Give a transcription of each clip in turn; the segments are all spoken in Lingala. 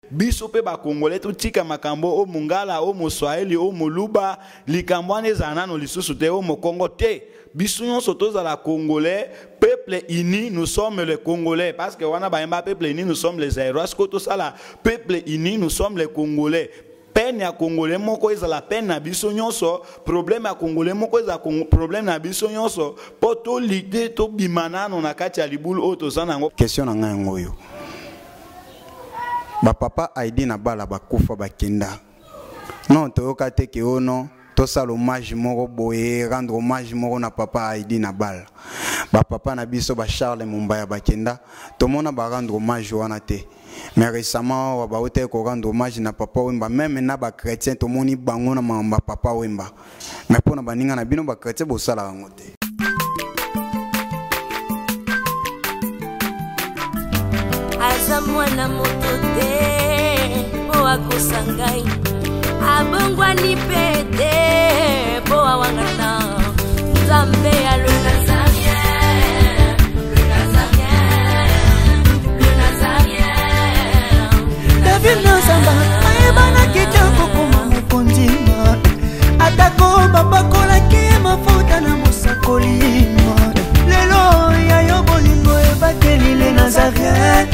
Biso pe ba congolais totika makambo o mungala o moswahili o moluba, likambo wana ezala nano lisusu te, o mokongo te. Biso nyonso tozala congolais, peuple uni, nous sommes les congolais. Parce que wana bayemba peuple uni, nous sommes les Zaïrois. Sikoyo tosala peuple uni, nous sommes les congolais. Peine ya congolais moko ezala peine na biso nyonso, problème ya congolais moko ezala problème na biso nyonso, po to lutter, tobima nano na kati ya libulu oyo toza nango. Question na ngai yango oyo. Ba papa Aidi na bala bakufa bakenda. Non, toyoka te ke oh non, tosala hommage moko boye, rendre hommage moko na papa Aidi na bala. Ba papa na biso ba Charles Mumbaya bakenda, tomona ba rendre hommage wana te. Mais récemment wa ba ute ko rendre hommage na papa Wemba, même na ba chrétien tomoni bango na mamba papa Wemba. Mais pona baninga na bino ba chrétien bosala yango te. Aza mwana moto te po akosa ngai, abongwani pe te po awangana Nzambe ya le Nazarien, le Nazarien, le Nazarien. David Nazamba ayebanaki te kokoma mokonzi, atako bapakolaki ye mafuta na mosakoli. Lelo ya yo bolingo ebateli le Nazarien,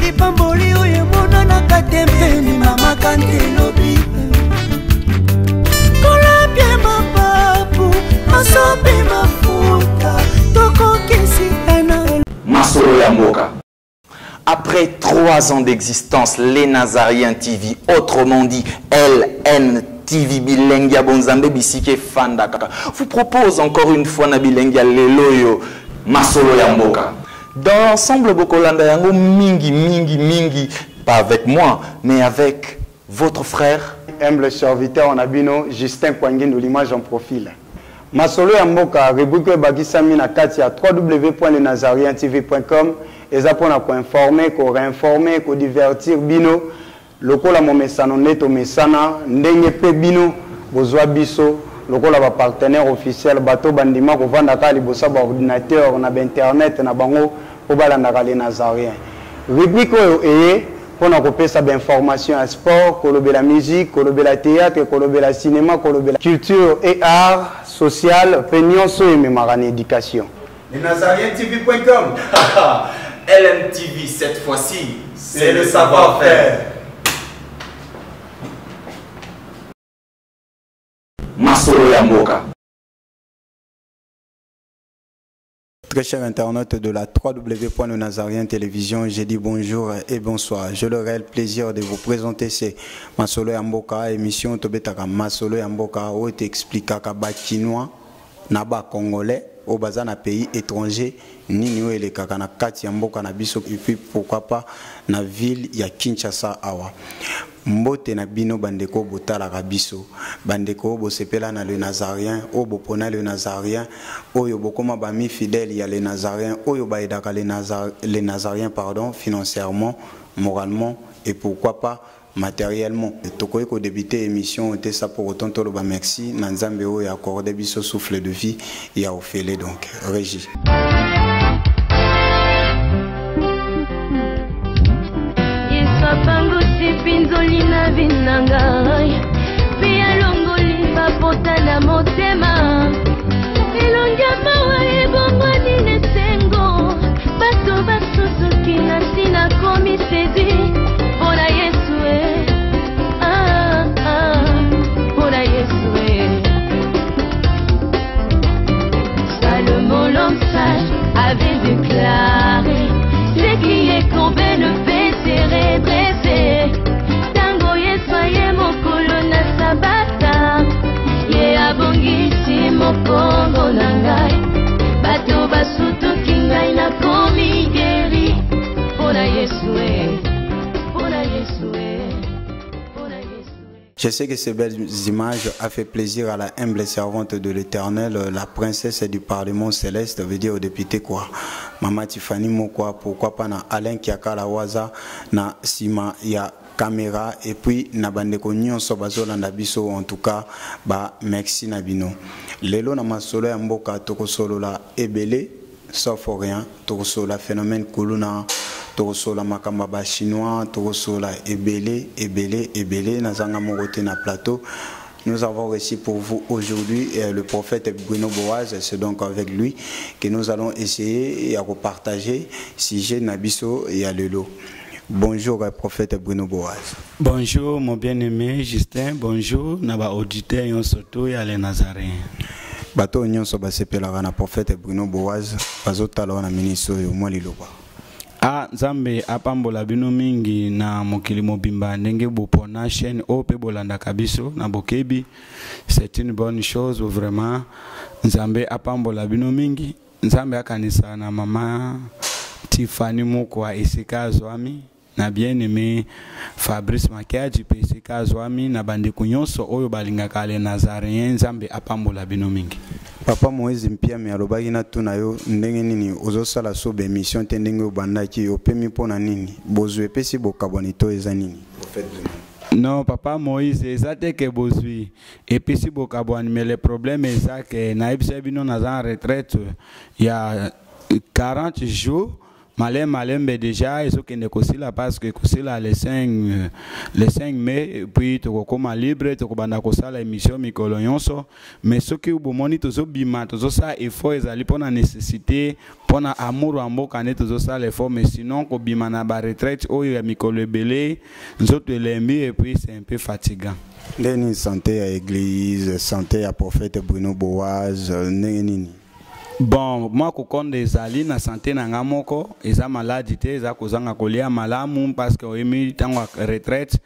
lipamboli oyo emonanaka te mpe ndimamaka nde lobi. Kolapie mapapu masopi mafuta tokokisi ena masolo ya mboka. Après 3 ans d'existence, les Nazariens TV, autrement dit LNTV Bilengi ya Bonzambe Bisike Fandaka, vous propose encore une fois na Bilengi ya Leloyo Masolo ya Mboka. Dans l'ensemble, Bokolanda yango mingi, mingi, mingi, pas avec moi, mais avec votre frère. Humble serviteur en abino, Justin Kwangindu, l'image en profil. Masolo ya Mboka, rubrique oyo ebakisami na kati ya w w w point le nazarien t v point com, eza mpona koinformer, koréinformer, kodivertir bino lokola momesano nde tomesana, ndenge mpe bino bozwa biso lokola ba partenaire officiel, bato bandima kovanda kaka liboso ya ba ordinateur na ba internet na bango mpo balandaka le Nazarien. Rubrique oyo eye mpona kopesa ba information ya sport, kolobela musique, kolobela théâtre, kolobela cinéma, kolobela culture et art social, mpe nyonso oyo ememaka na éducation. Le Nazarien T V point com. LNTV, cette fois-ci, c'est le savoir-faire. Masolo ya Mboka. Très chers internautes de la w w w point le Nazarien Télévision, j'ai dit bonjour et bonsoir. J'ai le réel plaisir de vous présenter ce Masolo ya Mboka, émission Tobetaka Masolo ya Mboka, où t'expliquaka ba Kinois, na ba Congolais, au baza na pays étranger, nini oyo elekaka na kati ya mboka na biso, et puis pourquoi pas na ville ya Kinshasa awa. Mbote na bino bandeko botalaka biso, bandeko bosepela na le Nazarien, oyo bopona le Nazarien, oyo bokoma ba mi fidèle ya le Nazarien, oyo baedaka le Nazar, le Nazarien pardon, financièrement, moralement et pourquoi pas matériellement. Tokoki ko débuter émission te ça pour autant toloba merci na Nzambe oyo accordé biso souffle de vie ya ofele. Donc régie. Yesu apangusi mpinzoli na vi na ngai, mpe alongoli bapota na motema. Elongi ya mawa ebongwani na esengo, bato basusuki na ntina komi séduit mpo na Yesu e. Ah, ah, mpo na Yesu e. Salomon l'homme sage avait déclaré, ce qui est courbé ne peut se redresser. Tango Yesu aye mokolo na sabata, ye abongisi mokongo na ngai. Bato basutuki ngai nakomi guéri mpo na Yesu e, mpo na Yesu e, mpo na Yesu e. Je sais que ces belles images a fait plaisir à la humble servante de l'Éternel, la princesse du Parlement céleste, veut dire au député quoi. Maman Tiffany Mokwa, pourquoi pas na Alain Kiakala Waza, na Sima ya caméra, et puis na bandeko nyonso bazolanda biso, en tout cas, ba merci na bino. Lelo na masolo ya mboka tokosolola ebele, sauf rien, tokosolola phénomène kuluna, Tokosola makambo ya bachinois, tokosola ebele ebele ebele. Nazanga moko te na plateau. Nous avons reçu pour vous aujourd'hui le prophète Bruno Boaz. C'est donc avec lui que nous allons essayer de partager sujet na biso ya lelo. Bonjour prophète Bruno Boaz. Bonjour mon bien-aimé Justin, bonjour na ba auditeur nyonso ya les Nazaréens. Bato nyonso basepelaka na prophète Bruno Boaz bazotala wana ministre oyo mwa liloba. Ah, Nzambe apambola bino mingi na mokili mobimba ndenge bopona chaîne oyo mpe bolandaka biso na bokebi. C'est une bonne chose vraiment. Nzambe apambola bino mingi. Nzambe akanisa na mama Tiffany Mukwa esika azwami, na bien-aimé Fabrice Makiaji mpe esika azwami, na bandeko nyonso oyo balingaka les Nazaréens. Nzambe apambola bino mingi. Papa Moïse Mpiame alobaki na tuna yo ndenge nini ozosala so ba émission te, ndenge obandaki opemi mpona nini, bozwi epesi bokabwani to eza nini? Prophète Bruno. Non, papa Moïse, eza te ke bozwi epesi bokabwani, mais le problème eza ke nayebisa bino naza en retraite ya 40 jours. Malembe malembe déjà ezokende kosila, parce que kosila le 5 mai, et puis tokokoma libre, tokobanda kosala émission mikolo nyonso. Mais soki bomoni tozobima, tozosala effort, ezali mpona nécessité, mpona amour ya mboka nde tozosala effort. Mais sinon kobima na ba retraite oyo ya mikolo ebele, nzoto elembi et puis c'est un peu fatigant. Ndenge nini santé ya église, santé ya prophète Bruno Boaz, ndenge nini? Bon, mwa kokonda ezali na santé na nga moko, eza maladi te, eza kozanga kolia malamu, parce que oyemi ntango ya retraite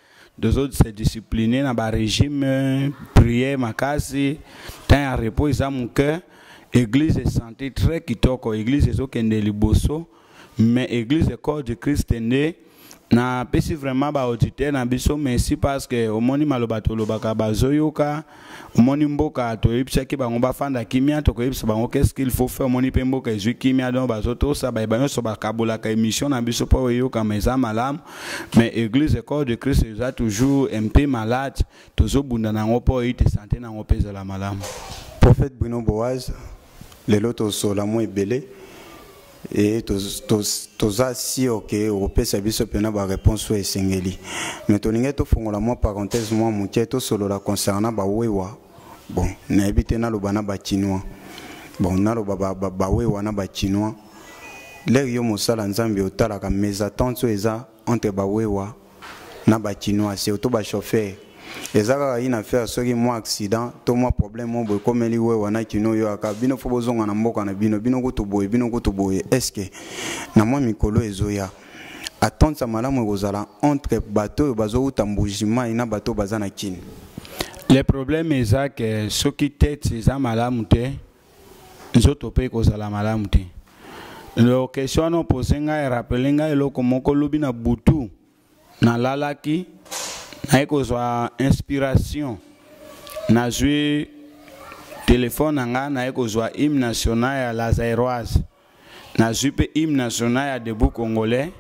tozo se discipliner na ba régime, prière makasi, temps ya repos eza moke. Église santé très kitoko, église ezokende liboso, mais église corps du Christ nde napesi vraiment ba auditeur na biso merci, parce que omoni maloba tolobaka bazoyoka. Omoni mboka toyebisaki bango bafanda kimia, tokoyebisa bango qu'est-ce qu'il faut faire. Omoni mpe mboka ezwi kimia, donc bazotosa bayeba nyonso, bakabolaka émission na biso mpo eyokama, eza malamu. Mais église corps de Christ eza toujours un peu malade, tozobunda nango mpo ete santé nango mpe ezala malamu. Prophète Bruno Boaz, lelo tosola mwa ebele e toza sûr ke okopesa biso mpena baréponse oyo esengeli, mais tolingi tofongola mwa parenthèse mwa moke, tosolola concernant bawewa. Bon, nayebi te naloba na bachinois, bon, naloba bawewa na bachinois. Lere yo mosala Nzambe, otalaka mésentente oyo eza entre bawewa na bachinois, surtout bachauffeur. Eza kaka une affaire, soki mwa accident to mwa problème mo boye ekomeli wewa na kino, oyo aka bino fo bozonga na mboka na bino, bino kutu boye, bino kutu boye. Est ce que na mwa mikolo ezoya, attente malamu ekozala entre bato oyo bazowuta Mbujimai na bato oyo baza na Kini? Le problème eza ke soki tete eza malamu te, nzoto mpe ekozala malamu te. Lo question wana opose ngai erappeler ngai eloko moko. Lobi na butu nalalaki, naye kozwa inspiration, nazwi telefone na ngai, naye kozwa hymne national ya La Zaïroise, nazwi mpe hymne national ya Debout Congolais.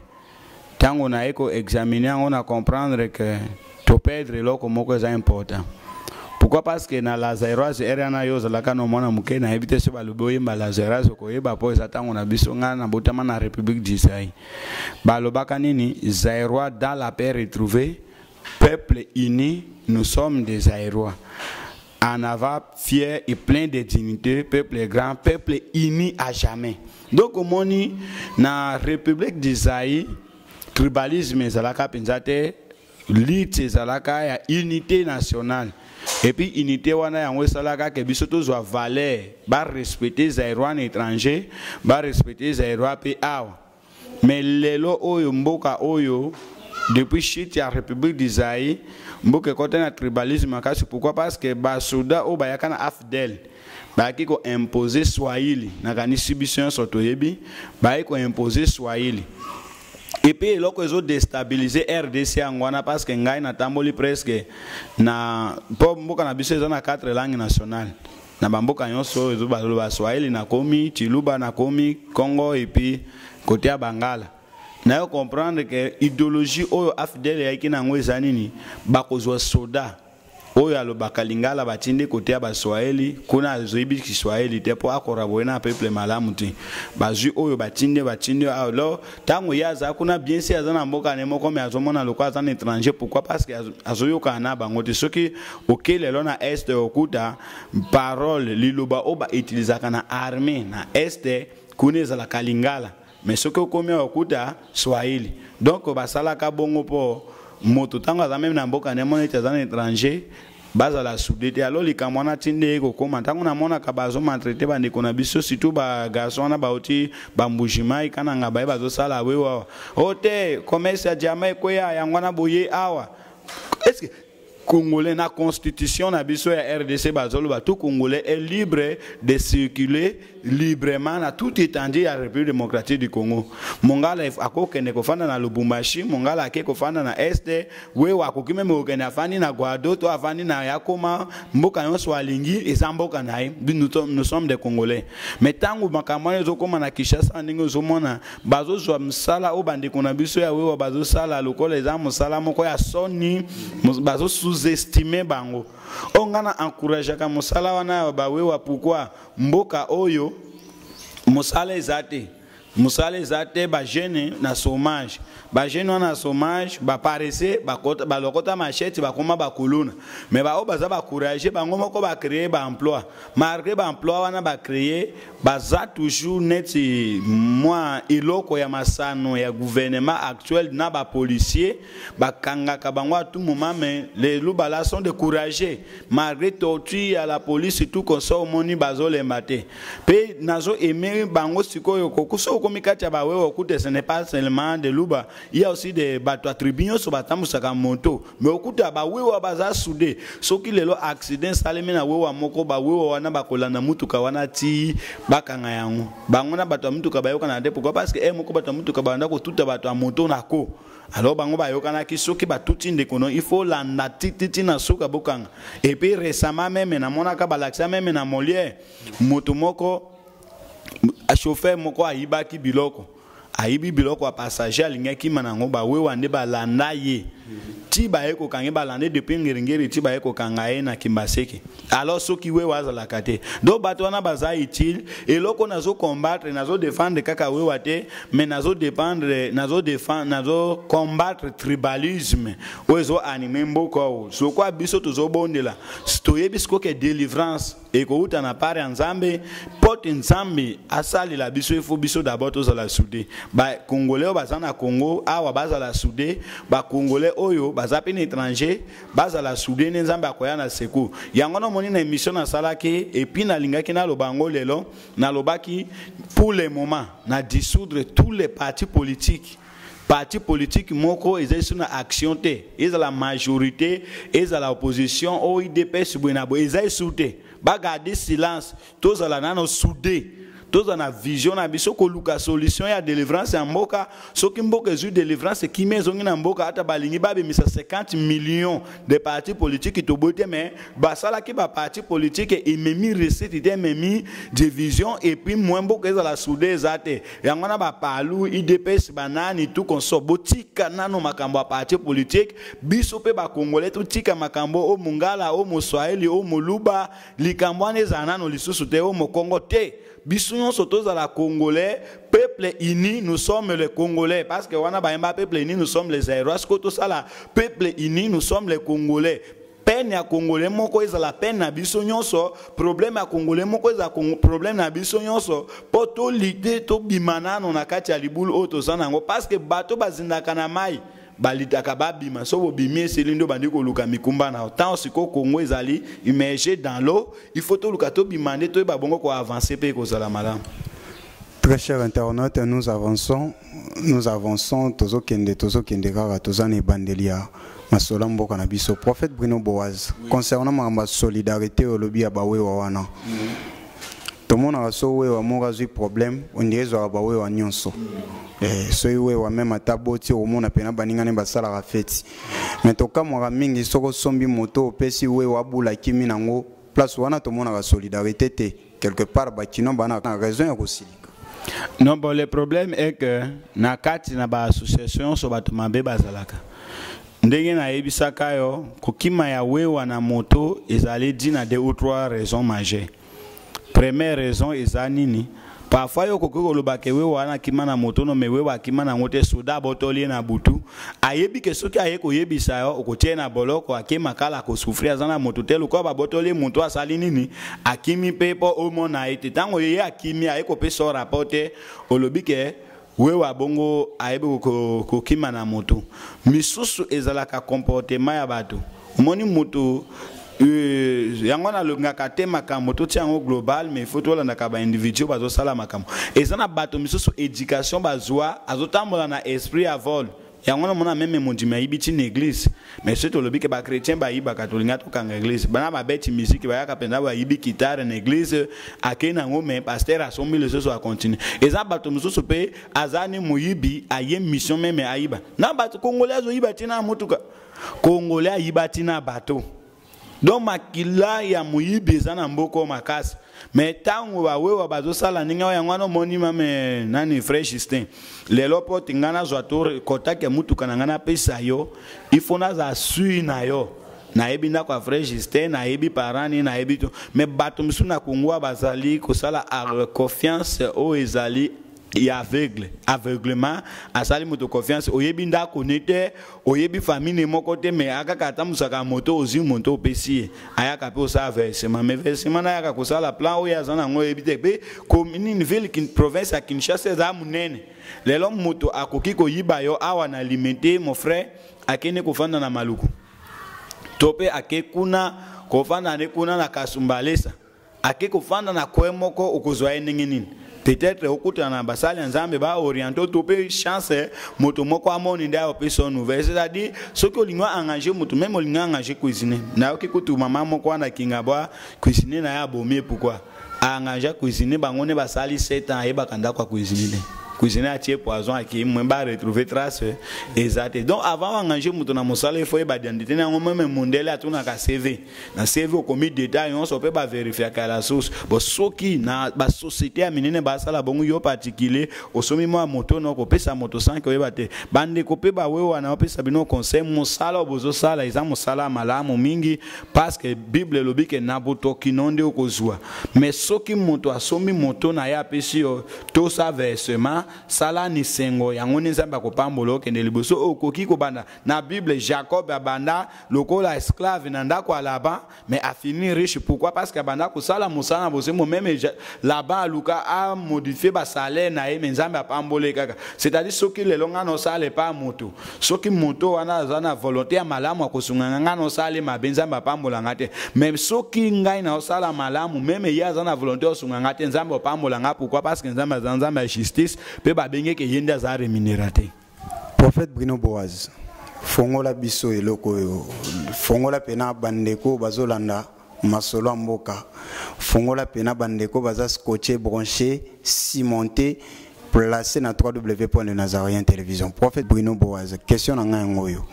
Ntango naye koexaminer yango, na comprendre que toperdre eloko moko eza important. Pourquoi? Parce que na La Zaïroise, ere wana yo ozalaka na mwana moke, nayebi te so balobi oyemba La Zaïroise okoyeba, mpo eza ntango na biso. Ngai nabotama na République du Zaïre. Balobaka nini? Zaïrois dans la paix retrouvée, peuple uni, nous sommes des Zaïrois, en avant fier et plein de dignité, peuple grand, peuple uni à jamais. Donc omoni na République du Zaïre, tribalisme ezalaka mpenza te, lutte ezalaka ya unité nationale. Et puis unité wana yango esalaka ke biso tozwa valeur, barespecte Zaïrois na étranger, barespecte Zaïrois mpe awa. Mais lelo oyo, mboka oyo, depuis chute ya République du Zaïre, mboka ekɔta na tribalisme makasi. Pourquoi? Parce que basoda oyo bayaka na AFDL bayaki koimpose swahili. Nakanisi biso nyonso toyebi, bayaki koimpose swahili. Et puis eloko ezodéstabiliser RDC yango wana, parce que ngai natamboli presque na, mpo mboka na biso eza na quatre langues nationales. Na bamboka nyonso oyo baloba swahili nakomi, chiluba nakomi, Congo et puis côté ya Bangala. Nayo comprendre que idéologie oyo AFDL eyaki nango eza nini? Bakozwa soda. Oyo alobaka lingala batindi kote ya baswahili, kuna azoyebi kiswahili te mpo akoka boye na peuple malamu te. Bazwi oyo batindi batindi alors ntango ye aza kuna, bien si aza na mboka ne moko, mais azomona lokola aza na étranger. Pourquoi? Parce que azoyokana na bango te. Soki oke lelo na Est, okuta parole, liloba oyo bautilisaka na armée na Est kuna ezalaka lingala, mais soki okomi awa okuta swahili. Donc basalaka bongo mpo moto ntango aza même na mboka nde mona ete aza na étranger, bazala soudés te. Alors likambo wana ti nde ekokóma ntango namonaka bazomaltraiter bandeko na biso, surtout bagarçon wana bauti bambujimai Kananga, baye bazosala wewa o te, commerce ya diamant ekweya, yango wana boye awa. Est ce que Congolais, na constitution na biso ya RDC bazoloba tout Congolais est libre de circuler librement na toute étendue ya République démocratique du Congo? Mongala akokende kofanda na Lubumbashi, mongala ake kofanda na Est, wewa akoki même kokende afandi na Gbado to afandi na Yakoma, mboka nyonso alingi eza mboka na ye. Nous sommes des Congolais. Mais ntango makambo wana ezokóma na Kinshasa, ndenge ozomona bazozwa mosala oyo bandeko na biso ya wewa bazosala lokola eza mosala moko ya soni, bazosous-estimer bango. Oyo ngai na encourageaka mosala wana ya bawewa. Pourquoi? Mboka oyo mosala eza te, mosala eza te, bajeune na chômage, bajeune wana na chômage baparese, balokota machette, bakoma bakuluna. Mais baoyo baza bacourage, bango moko bacréer baemploi. Malgré baemploi wana bacréer, baza toujours neti mwa eloko ya masano ya gouvernement actuel na bapolicier, bakangaka bango à tout moment. Mais les Lubala sont découragés malgré torture ya la police, tout comme ça. Omoni bazolemba te mpe nazo aimer bango. Sikoyo kokuso okomi kati ya bawewa, okute ce n'est pas seulement de Luba, il y a aussi des bato ya tribu nyonso batambusaka moto, mais okuta bawewa baza soudés. Soki lelo accident esalemi na wewa moko, bawewa wana bakolanda mutuka wana ti bakanga yango. Bango na bato ya mutuka bayokana te. Pourquoi? Parce que e moko bato ya mutuka banda kotuta bato ya moto na ko. Alors bango bayokanaki, soki batuti ndeko no, il faut landa tititi na suka bokanga. Et puis récemment même namonaka balakisa même na Molière, moto moko, chauffeur moko ayibaki biloko, ayibi biloko ya passager, alingaki kima nango, bawewa nde balanda ye ti baye kokanga ye. Balanda depuis Ngeringeri ti baye kokanga ye na Kimbaseke. Alors soki wewa azalaka te, donc bato wana baza utile. Eloko nazocombattre, nazodéfendre kaka wewa te, mais nazodépendre, nazodéfendre, nazocombattre tribalisme oyo ezoanimer mboka oyo. Sokwa biso tozobondela, toyebi sikoyo ke délivrance ekouta na part ya Nzambe. Mpo te Nzambe asalela biso, ifo biso d'abord tozala soudés. Bacongolais oyo baza na Congo awa bazala soudés, bacongolais oyo baza mpe na étranger bazala soudés, nde Nzambe akoya na secours. Yango namoni na émission nasalaki, et puis nalingaki naloba yango lelo, nalobaki pour le moment na dissoudre tous les partis politiques. Parti politique moko ezali so na action te, ezala majorité, ezala opposition, oyo UDPS boye na boye, eza esu te, bagarde silence. Tozala nano soudés, tozala na vision na biso koluka solution ya délivrance ya mboka. Soki mboka ezwi délivrance, kimia ezongi na mboka, ata balingi babimisa 50 millions de partis politiques, toboyi te. Mais basalaki baparti politique, ememi réussite te, ememi division, et puis mwa mboka ezala soudé eza te. Yango wana bapalu, UDPS, banani, tout consort, botika nano makambo ya parti politique. Biso mpe bacongolais totika makambo o mongala, o moswahili, o moluba, likambo wana ezala nano lisusu te, o mokongo te. Biso nyonso tozala Congolais, peuple uni, nous sommes les Congolais. Parce que wana bayemba "Peuple uni, nous sommes les Zaïrois". Sikoyo tosala "Peuple uni, nous sommes les Congolais". Peine ya Congolais moko ezala peine na biso nyonso, problème ya Congolais moko ezala problème na biso nyonso, mpo tolite tobima nano na kati ya libulu oyo toza nango. Parce que bato bazindaka na mai, balitaka babima. So bobimi, esili nde obandi koluka mikumba na yo. Ntango sikoyo Congo ezali immergé dans l'eau, il faut toluka tobima nde toyeba bongo koavancer mpe ekozala malamu. Très chers internautes, nous avançons, nous avançons, tozokende, tozokende kaka, toza na ebandeli ya masolo ya mboka na biso. Prophète Bruno Boaz, oui. Concernant makambo ya solidarité olobi ya bawewa wana, tomonaka so wewa moko azwi problème, ondire ezwaka bawewa nyonso. Soki wewa même ata boti, okomona mpena baningani basalaka feti. Mais tokamwaka mingi soki osombi moto, opesi wewa abula kimi nango, place wana tomonaka solidarité te. Quelque part bakino bana na raison ya kosilika. Non, bon, le problème est que na kati na baassociation nyonso bato mabe bazalaka. Ndenge nayebisaka yo, kokima ya wewa na moto ezali dû na deux ou trois raisons majeures. Première raison eza nini? Parfois yo okoki koloba ke wewa wana akima na moto no, mais wewa akima nango te, soda abotoli ye na butu, ayebi ke soki aye koyebisa yo okotia ye na boloko, ake makala, akosouffrir, aza na moto te, lokola babotoli ye moto asali nini, akimi mpe mpo omona ye te. Ntango ye akimi aye kopesa yo rapport te, olobi ke wewa bongo ayebi kokima na moto. Misusu ezalaka comportement ya bato. Omoni moto yango nalongaka te makambo totia yango global, mais il faut tolandaka baindividu bazosala makambo. Eza na bato misusu éducation bazwa, azotambola na esprit ya vol. Yango namona meme mondimi ayibi ntina église, mais soki tolobi ke bachrétien bayibaka, tolinga tokanga église. Bana babeti musique bayaka mpenza, bayibi guitare na église, akei nango, mais pasteur asombi lisusu, acontinue. Eza bato mosusu mpe aza ni moyibi, aye mission meme ayiba na bato. Congolais azoyiba ntina motuka, Congolais ayiba ntina bato. Donc makila ya moyibi eza na mboka oyo makasi. Mais ntango bawewa bazosala ndenge oyo, yango wana omoni mame nani, frère Justin, lelo mpo ti ngai nazwa to contact ya mutuka na ngai napesa yo, il faut nazala sûr na yo, nayebi ndako ya frère Justin, nayebi parent nini, nayebi to. Mais bato mosusu na Kongo bazali kosala confiance oyo ezali ya aveugle, aveuglement. Asali moto confiance, oyebi ndako ne te, oyebi famille moko te, mais akaka atambusaka moto, ozwi moto opesi ye, ayaka mpe osala versement, mais versement nayaka kosala plan oyo aza nango oyebi te. Mpe nini, ville province ya Kinshasa eza monene. Lelo moto akoki koyiba yo awa na Limete, mon frère, akende kofanda na Maluku, to mpe ake kuna kofanda ne kuna na Kasumbalesa, ake kofanda na coin moko, okozwa ye ndenge nini? Peut-être okutana na basali ya Nzambe baoriente, to mpe chance moto moko amoni nde ayopesa yo nouvelle. C'est-à-dire soki olingi engage moto, même olingi engage cuisinier, nayoki kutu mama moko wana kinga bwa cuisinier na ye abomi ye. Pourquoi? Aengage cuisinier, bango nde basali 7 ans, ayebaka ndako ya cuisinier te, cuisinier atie poison, akei, mwe baretrouve trace eza te. Donc avant engage moto na mosala, il faut yeba identité na yango. Même mondele atunaka CV. Na CV okomi détail nyonso mpe baverifiaka la source. Bon, soki na basociété ya minene basala bongo, yo particulier osomi mwa moto na okopesa moto sanke oyeba te. Bandeko mpe bawewa na opesa bino conseil, mosala oyo bozosala eza mosala ya malamu mingi, parce que Bible elobi ke na botoki no nde okozwa. Mais soki moto asombi moto na ye, apesi yo tosa versement, sala nisengo yango nde Nzambe akopambola, okende liboso. Okoki kobanda na Bible, Jacob abanda lokola esclave na ndako ya Laban, mais afini riche. Pourquoi? Parce que abanda kosala mosala na bosembo. Même Laban aluka amodifie basalaire na ye, mais Nzambe apamboli kaka. C'est-à-dire soki lelo ngai nosala epa moto, soki moto wana aza na volonté ya malamu akosunga ngai, nosala mabe, Nzambe apambola nga te. Mais soki ngai naosala malamu, même ye aza na volonté osunga nga te, Nzambe opambola nga. Pourquoi? Parce que Nzambe aza Nzambe ya justice, mpe babengeke ye nde aza rémunérateur. Prophète Bruno Boaz, fongola biso eloko oyo, fongola pena bandeko bazolanda masolo ya mboka, fongola pena bandeko baza scotché, branché, cimenté, placé na www.lenazarien télévision. Prophète Bruno Boaz, question na ngai yango oyo: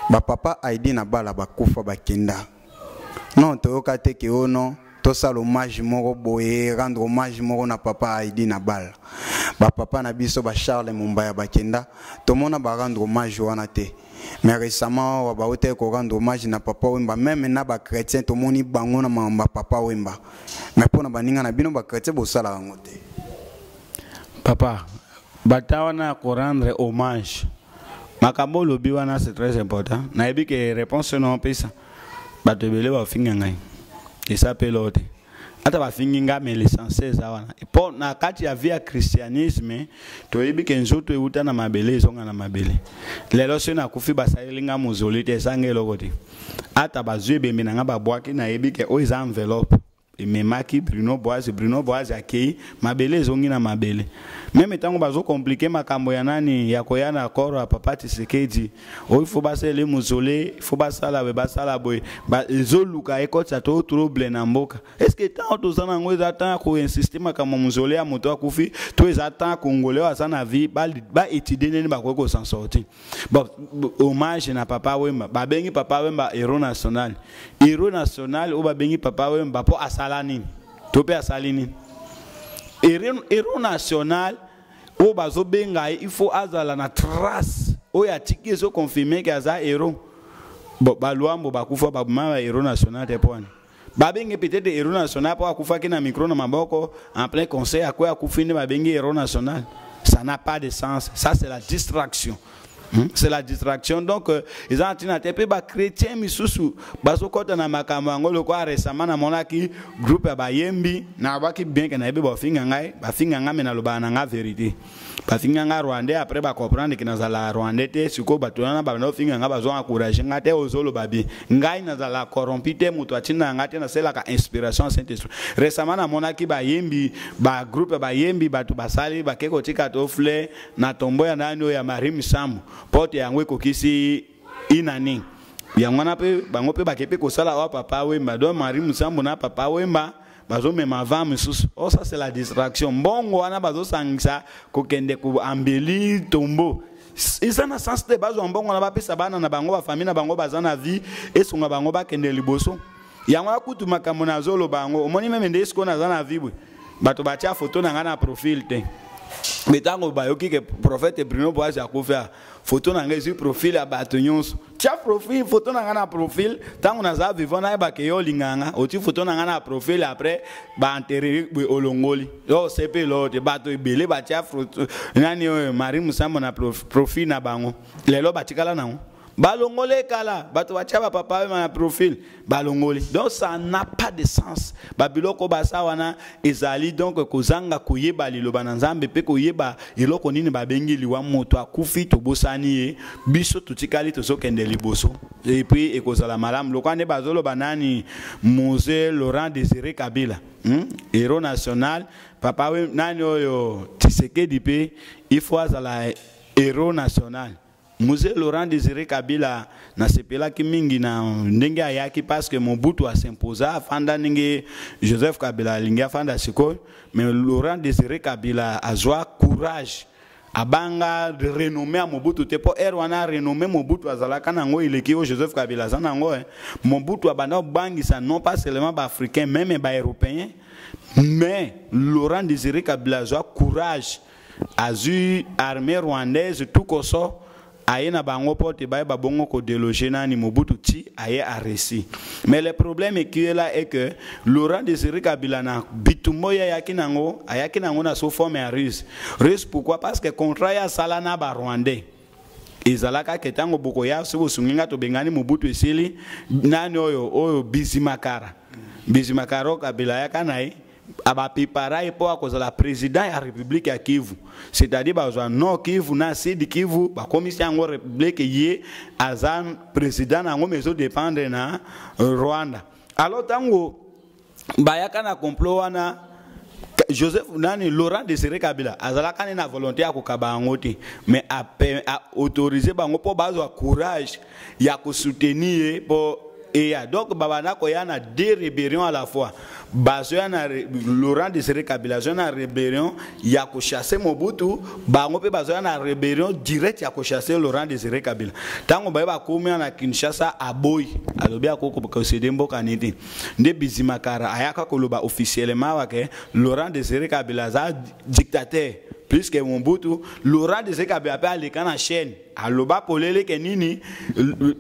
bapapa Aidi na bala bakufa, bakenda, non toyoka te ke o non tosala hommage moko boye, rendre hommage moko na papa Aidi na bala. Bapapa na biso baCharles Mombaya bakenda, tomona barendre hommage wana te. Mais récemment awa bautaki korendre hommage na papa Wemba, même na bachrétien tomoni bango na makambo ya papa Wemba. Mais mpo na baninga na bino bachrétien, bosala yango te. Papa, bata wana ya korendre hommage, makambo olobi wana, c'est très important. Nayebi ke réponse na opesa, bato ebele bafinga ngai, eza mpe loo te. Ata bafingi nga, mais l'essentiel eza wana. Mpo na kati ya vie ya christianisme, toyebi ke nzoto euta na mabele, ezonga na mabele. Lelo soki nakufi, basaleli nga mozoli te, ezanga eloko te. Ata bazwi ebembe na nga, babwaki, nayebi ke oyo eza enveloppe ememaki Bruno Boaz. Bruno Boaz akei, mabele ezongi na mabele. Même ntango bazokomplike makambo ya nani ya koya na corps ya papa Tshisekedi oyo, faut basala mausolée, faut basala boye, basala boye, ezoluka ekotisa to trouble na mboka. Est ce que ntango toza nango eza temps ya koinsiste makambo mausolée ya moto akufi, to eza temps Congolais oyo aza na vie baétudie ndeni bakoki kosan sortir? Bon, hommage na papa Wemba, babengi papa Wemba héros national. Héros national oyo babengi papa Wemba mpo asala nini, to mpe asali nini? Héros national oyo bazobenga ye, il faut azala na trace. Oyo atiki ezo confirmer ke aza héros. Bon, ba Luambo bakufa babima ba héros national te pona. Babenge peut-être héros national po akufaki na micro na maboko en plein concert akoya akufi nde babengi héros national. Ça n'a pas de sens. Ça c'est la distraction. C'est la distraction. Donc ils ont ntina te pe ba chrétien misusu bazokota na makambo yango lokola récemment namonaki groupe ya bayembi nabaki bien ke nayebi bafinga ngai, bafinga ngai me nalobaka na ngai vérité. Bafinga ngai rwandais après ba comprendre ke nazala rwandais te. Sikoyo bato wana babanda kofinga ngai bazo encourager ngai te ozoloba bien. Ngai nazala corrompu te, moto atinda ngai te, nasalelaka inspiration ya Saint-Esprit. Récemment namonaki bayembi ba groupe bayembi bato basali bake kotika to fleur na tombo ya nani oyo ya Marie Misamu porte yango ekokisi inani yango wana mpe bango mpe bake mpe kosala oyo Papa Wemba. Donc Marie Misamu na Papa Wemba bazomema vent misusu. Oh, ça c'est la distraction. Mbongo wana bazosangisa kokende koambeli tombo eza na sens te. Bazwa mbongo wana bapesa bana na bango, bafamille na bango baza na vie esunga bango bakende liboso. Yango wana kutu makambo nazoloba yango omoni meme nde sikoyo naza na vie boye bato batia photo na ngai na profil te. Mais ntango bayoki ke prophète Bruno Boaz akufi, photo na ngai ezwi profil ya bato nyonso. Tia profil photo na ngai na profil ntango naza vivant, nayebaka yo olingaka nga. Oti photo na ngai na profil après baenterre boye olongoli yo osepeli oyo te. Bato ebele batia photo nani oyo Marie Musambo na profil na bango, lelo batikala nango balongoli ekala. Bato batia bapapa oyo na profil balongoli. Donc ça n'a pas de sens. Babiloko basa wana ezali donc kozanga koyeba liloba na Nzambe mpe koyeba eloko nini babengi liwa. Moto akufi tobosani ye, biso totikali tozokende liboso. Et puis ekozala malamu lokola nde bazoloba nani Mzee Laurent Désiré Kabila, Héros national. Papa we nani oyo Tshisekedi mpe il faut azala héros national. Mzee Laurent Désiré Kabila nasepelaki mingi na ndenge ayaki parce que Mobutu asimposa afanda ndenge Joseph Kabila alingi afanda sikoyo, mais Laurent Désiré Kabila azwa courage, abanga renommé ya Mobutu te, po ere wana renommé Mobutu azalaka nango eleki oyo Joseph Kabila aza nango. Mobutu abanda kobangisa non pas seulement baafricain, même baeuropéen. Mais Laurent Désiré Kabila azwa courage, azwi armée rwandaise tout koso aye na bango po te bayeba bongo kodéloger nani Mobutu ti aye aréussi. Mais le problème qui est là est que Laurent Désiré Kabila na bitumba oyo ayaki nango, ayaki nango na sous forme ya ruse. Ruse pourquoi? Parce que contrat ya asala na barwandais ezalaka ke ntango bokoya soki bosungi nga tobengani Mobutu esili. Nani oyo oyo Bizimakara, Bizimakara oyo Kabila ayaka na ye abapepara ye mpo akozala président ya république ya Kivu, c'est-à-dire bazwa Nord Kivu na Sud Kivu bakomisi yango république, ye aza président na yango, mais ezodépendre na Rwanda. Alors ntango bayaka na complot wana, Joseph nani Laurent Désiré Kabila azalaka ne na volonté ya kokaba yango te, mais aautorise bango mpo bazwa courage ya kosoutenir ye mpo eya. Donc babanda koya na deux rébellions à la fois. Bazoya na Laurent Désiré Kabila azoya na rébellion ya kochasser Mobutu, bango mpe bazoya na rébellion direct ya kochasser Laurent Désiré Kabila. Ntango baye bakomi na Kinshasa, aboyi, alobi akoki kocéder mboka ni te. Nde Bizimakara ayaka koloba officiellement wake Laurent Désiré Kabila aza dictateur plus que Mobutu. Laurent Désiré Kabila mpe aleka na chaîne, aloba polele ke nini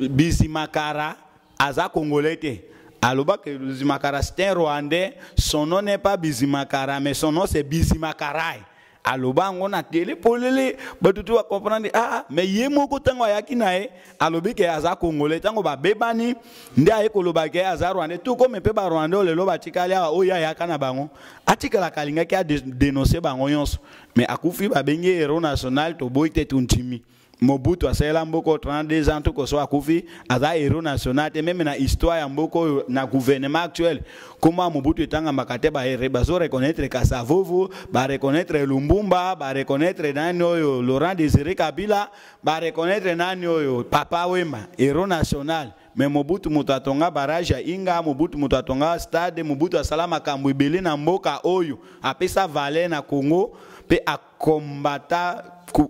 Bizimakara aza congolais te. Aloba que Bizimakara, c'est un Rwandais, son nom n'est pas Bizimakara, mais son nom, c'est Bizimakarai. Aloba yango na télé polele, bato tu bacomprendre. Ah, mais ye moko ntango ayaki na ye alobi ke aza congolais. Ntango babebani nde aye koloba ke aza rwandais, tout comme mpe barwandais oyo lelo batikali awa oyo ayaka na bango atikalaka alingaki adénonce bango nyonso. Mais akufi, babengi héros national. Toboyi te, tundimi Mobutu asalela mboka 32 ans tokoso akufi, aza héros national te. Même na histoire ya mboka oyo na gouvernement actuel, koma Mobutu etangamaka te. Bazo reconnaître Kasavubu, bareconnaître Lumumba, bareconnaître nani oyo Laurent Désiré Kabila, bareconnaître nani oyo Papa Wemba héros national. Mais Mobutu moto atonga barrage ya Inga, Mobutu moto atonga stade, Mobutu asala makambo ebele na mboka oyo apesa valeur na Congo mpe akombata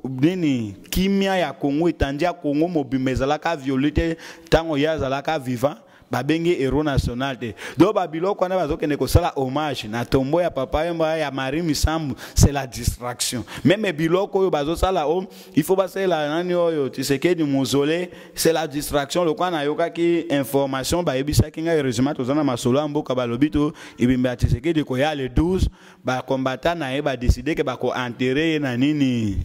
nini kimia ya Congo. Etandi ya Congo mobimba ezalaka violé te ntango ye azalaka vivant. Babengi héros national te. Donc babiloko wana bazokende kosala hommage na tombo ya Papa Wemba, ya Marie Misambu, c'est la distraction. Même biloko oyo bazosala o il faut basalela nani oyo Tshisekedi mausolée, c'est la distraction. Lokwa nayokaki information, bayebisaki ngai, heureusement toza na masolo ya mboka, balobi to ebembe ya Tshisekedi koya le 12, bakombata na ye badécider ke bakoenterrer ye na nini,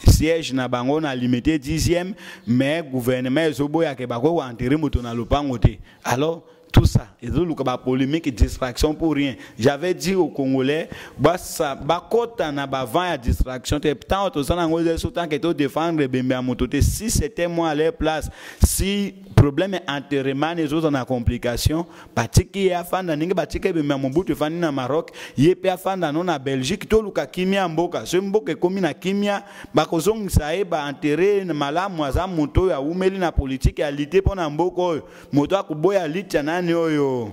siège na bango na Limité 10e, mais gouvernement ezoboyaka, bakoki koenterrer moto na lopango te. Alors tout ça ezoluka bapolémique, distraction pour rien. J'avais dit aux Congolais bakota na bavent ya distraction te. Tant toza nango, eza so tant ke todéfendre ebembe ya moto te. Si c'était moi à leur place, si problème enterrement ezoza na complication, batiki ye afanda ndenge batika ebembe ya Mobutu efandi na Maroc, ye mpe afanda no na Belgique. Toluka kimia ya mboka. Soki mboka ekómi na kimia, bakozongisa ye, baenterrer malamu. Aza moto oyo awumeli na politike ya lite mpo na mboka oyo. Moto akoboya lite ya nani oyo,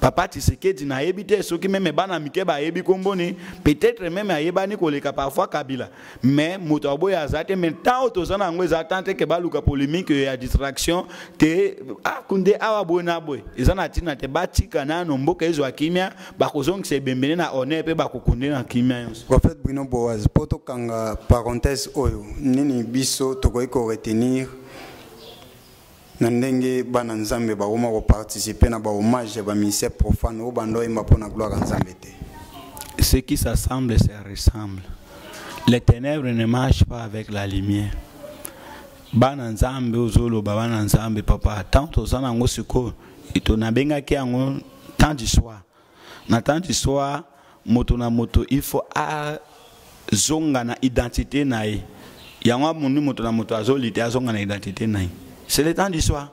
Papa Tshisekedi, nayebi te soki même bana mike bayebi komboni, peut-être même ayebani koleka parfois Kabila, mais moto aboya aza te. Mais tant oyo toza na yango, eza tant te ke baluka polémique ya distraction te. Akunde awa boye na boye, eza na ntina te. Batika nano mboka ezwa kimia, bakozongisa ebembene na honneur mpe bakokunde na kimia nyonso. Prophète Bruno Boaz, mpo tokanga parenthèse oyo, nini biso tokoki koretenir na ndenge bana Nzambe bakoma koparticiper na bahommage ya baministère profane oyo bando oyemba mpo na gloire ya Nzambe te? Ce qui s'assemble se ressemble. Les ténèbres ne marchent pas avec la lumière. Bana Nzambe, ozoloba bana Nzambe, papa, tant toza nango sikoyo, to nabengaki yango temps du soir. Na temps du soir, moto na moto il faut azonga na identité na ye. Yango amoni moto na moto azoli te, azonga na identité na ye. C'est le temps du soir.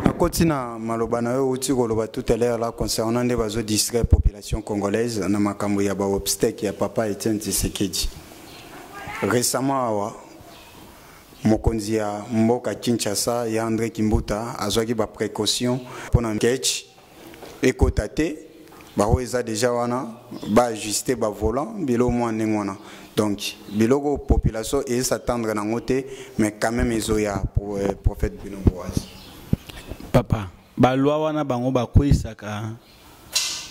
Nakoti na maloba na yo outi koloba tout à l'heure là concernant nde bazodistraire population congolaise na makambo ya baobsèques ya Papa Etienne Tshisekedi. Récemment awa, mokonzi ya mboka Kinshasa ya André Kimbuta azwaki baprécaution mpona ketch ekota te. Bango eza déjà wana, baajuste bavolant, biloko mwa ndenge wana. Donc biloko population ezos'attendre nango te, mais quand même ezoya pour prophète Bruno Boaz. Papa, baloi wana bango bakweyisaka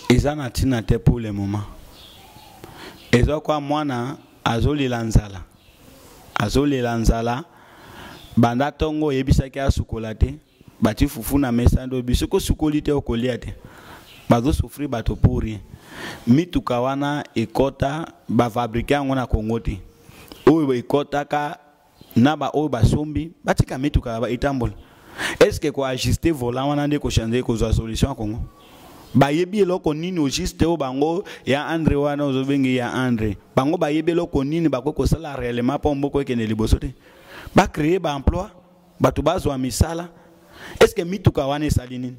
eza na ntina te. Pour le moment eza kwa mwana azolela nzala, azolela nzala banda ntongo. Oyebisaki asukola te, bati fufu na mesa nde oyebi soki osukoli te, okolia te. Bazosouffrir bato pour rien. Mituka wana ekɔta, bafabriquer yango na Kongo te. Oyo ekɔtaka na baoyo basombi, batika mituka etambola. Est ce que koajuster volant wana nde kochanger, kozwa solution ya Kongo? Bayebi eloko nini au juste oyo bango ya Andre wana ozobengi ya Andre, bango bayebi eloko nini bakoki kosala réellement mpo mboka ekende liboso te? Bacréer baemploi, bato bazwa misala. Est ce que mituka wana esali nini?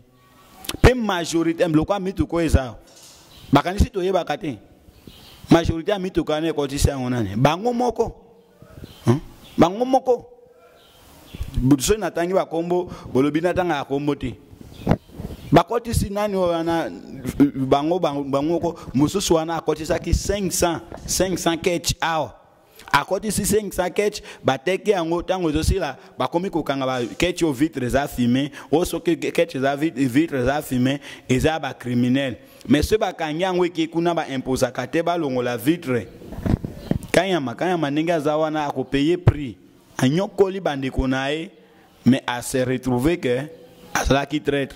Mpe majorité biloko ya mituka oyo eza, bakanisi toyebaka te. Majorité ya mituka wana ekotisi yango nani? Bango moko, hein? Bango moko. Soki natangi bakombo, bolobi natanga ya kombo te. Bakotisi nani oyo wana? Bango bango moko. Mosusu wana akotisaki 500 500 ketch awa, akotisi 500 ketch, bateki yango. Ntango ezosila, bakomi kokanga baketch oyo vitre eza fumé. Oyo soki ketch eza vitre eza fumé, eza bacriminel. Mais soki bakangi yango, eke kuna, baimposaka te balongola vitre. Kanyama, Kanyama ndenge aza wana, akopayer prix. Anyokoli bandeko na ye, mais ase retrouve ke azalaki traître.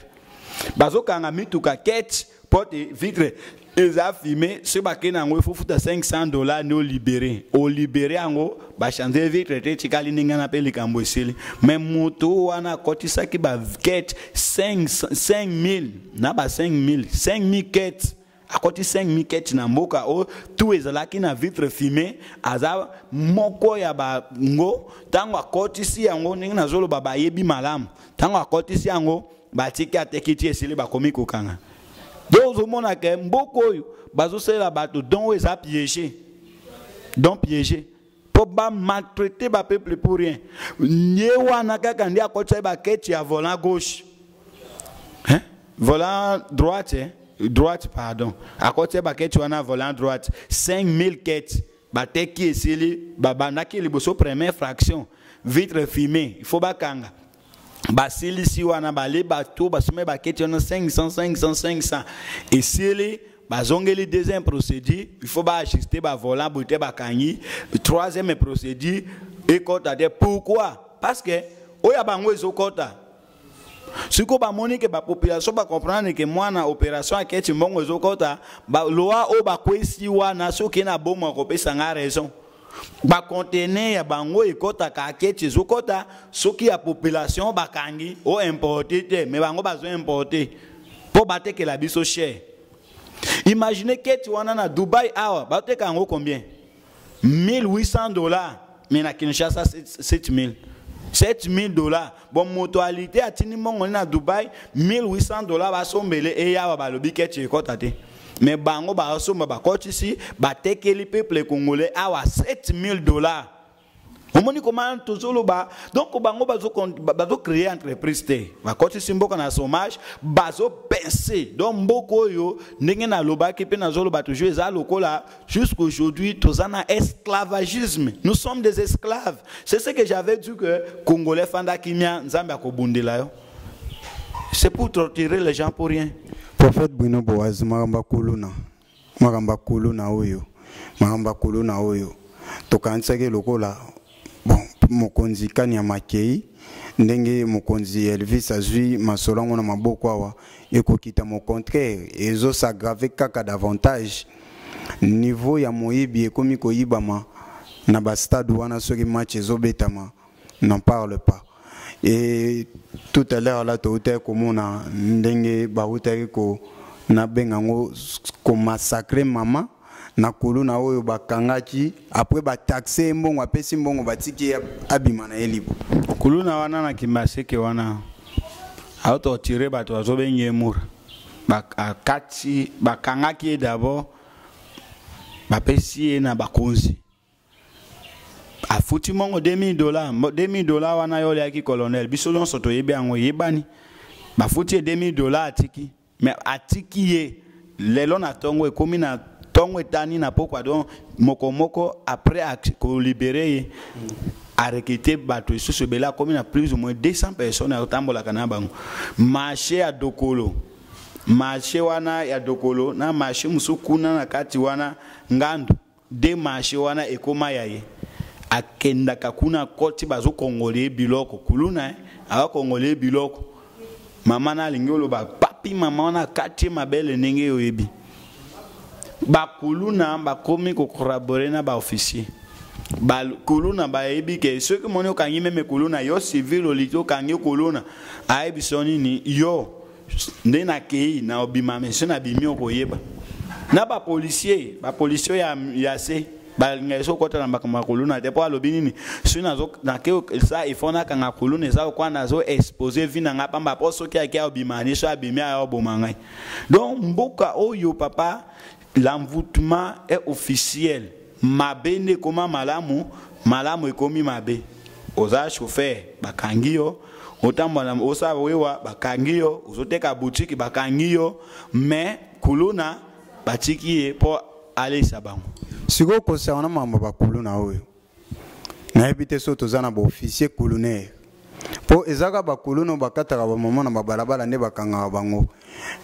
Bazokanga mituka ketch mpo te vitre eza fumé. Soki bakei na yango, efofuta 500 $ nde olibérer, olibérer yango, bachanger vitre te, etikali ndenge wana mpe likambo esili. Mais moto wana akotisaki baketch 5000 na ba 5000 5000 ketch, akoti 5000 ketch na mboka oyo, tout ezalaki na vitre fumé. Aza moko ya bango. Ntango akotisi yango, ndenge nazoloba, bayebi malamu. Ntango akotisi yango, batiki, ateki ti esili, bakomi kokanga. Donc ozomona ke mboka oyo bazosalela bato don oyo eza piégé, don piégé mpo bamaltraiter bapeuple pour rien. Ye wana kaka nde akotisa ye baketch ya volant gauche, hein? Volant droite, hein? Droite, pardon. Akotisa ye baketch wana volant droite, 5000 ketch, bateki, esili. Babandaki liboso première fraction, vitre fumée, il faut bakanga. Basilisi wana bale bato basombi baketi wana 500 500 500 esili, bazongeli deuxième procédure, il faut baajuste bavolant boye te, bakangi troisième procédure ekɔta te. Pourquoi? Parce que oyo ya bango ezokɔta. Sikoyo bamoni ke bapopulation bacomprendre ke mwana opération aketi, mbongo ezokɔta. Loi oyo bakwesi wana, soki na bomo akopesa nga raison, bacontener ya bango ekɔtaka, aketi ezokɔta. Soki ya population bakangi, oimporte te, me bango bazoimporte mpo batekela biso cher. Imagine keti wana na Dubai awa bateka yango combien? 1800 $, mais na Kinshasa 7000, 7000 $. Bon, moto alite atindi mbongo na Dubai 1800 $, basombele eyawa, balobi keti ekɔta te, mais bango basomba, bakɔtisi, batekeli peuple congolais awa 7000 $. Omoni koma tozoloba? Donc bango bazocréer entreprise te, bakɔtisi mboka na chômage, bazopense. Donc mboka oyo, ndenge nalobaki mpe nazoloba toujours, eza lokola jusqu'aujourd'hui toza na esclavagisme, nous sommes des esclaves. C'est ce que j'avais dit, que Congolais fanda kimia, Nzambe akobundela yo. C'est pour torturer les gens pour rien. Prophète Bruno Boaz, makambo ya kuluna, makambo ya kuluna oyo, makambo ya kuluna oyo, tokanisaki lokola bon, mokonzi kani ya makei, ndenge mokonzi Elvis azwi masolo yango na maboko awa, ekokita. Au contraire, ezos'aggrave kaka davantage. Niveau ya moyibi ekomi koyibama na bastade wana, soki match ezobetama, n'en parle pas. Et tout à l'heure là, toutaki komona ndenge bautaki ko nabenga yango komassacre mama na kuluna oyo bakangaki, après bataxe ye mbongo, apesi mbongo, batiki ye abima na ye libre. Kuluna wana na Kimbaseke wana aotorture bato, bazobengi ye mura. Akati, bakangaki ye d'abord, bapesi ye na bakonzi, afuti mbongo 2000 $. 2000 $ wana yo oliaki, colonel, biso nyonso toyebi yango, eyebani. Bafuti ye 2000 $, atiki, mais atiki ye lelo na ntongo, ekomi na ntongo etani na pokwa. Donc moko moko après kolibere ye, arekete bato lisusu ebele, akomi na plus ou moins 200 personnes akotambolaka na bango. Marché ya Dokolo, marché wana ya Dokolo na marché mosusu kuna na kati wana ngandu de, marché wana ekóma ya ye. Akendaka kuna, koti, bazokongola ye biloko. Kuluna akakongole ye biloko. Mama na alingi oloba papi, mama wana akati ye mabele. Ndenge oyebi, bakuluna bakomi kocollaborer na baofficier. Bakuluna bayebi ke soki moni okangi même kuluna, yo civil oliki okangi kuluna, ayebi so nini yo nde nakei na obima, me so nabimi okoyeba. Na bapolicier, bapolicier ya se balingaka so okɔta na makambo ya kuluna te, mpo alobi nini? Soki nake sa ifo nakanga kuluna, eza lokwa nazo expose vie na ngai pamba, mpo soki ake abima ni so abimi, aya oboma ngai. Donc mboka oyo, papa, l'envoûtement est officiel. Mabe nde ekoma malamu, malamu ekomi mabe. Oza chauffeur, bakangi yo, otambola, osala wewa, bakangi yo, ozoteka boutique, bakangi yo, mais kuluna batiki ye mpo alesa bango. Sikoyo concernant makambo bakuluna oyo, nayebi te so toza na baofficier kulunaire, mpo ezaka bakuluna oyo bakataka bamama na babalabala nde bakangaka bango,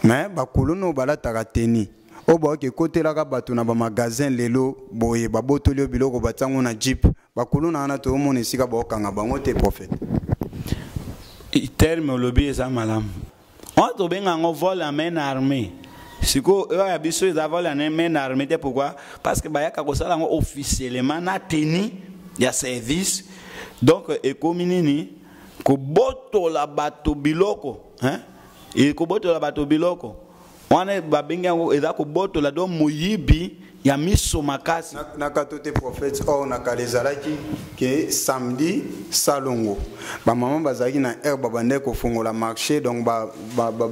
mais bakuluna oyo balataka tenue, oyo baoki ekotelaka bato na bamagasin lelo boye, babotoli oyo biloko, batiango na jeep, bakuluna wana toomona esika baokanga bango te, prophète. Terme olobi eza malamu. Wana tobenga yango vol à main armée. Sikoyo oyo ya biso eza vol à main armée te. Pourquoi? Parce que bayaka kosala yango officiellement na tenue ya service. Donc ekomi nini? Kobotola bato biloko, hein? Ekobotola bato biloko wana babengi yango eza kobotola, donc moyibi ya miso makasi. Na kato te, prophète. Or na kala ezalaki ke samedi salongo, bamama bazalaki na heure babandaki kofungola marché, donc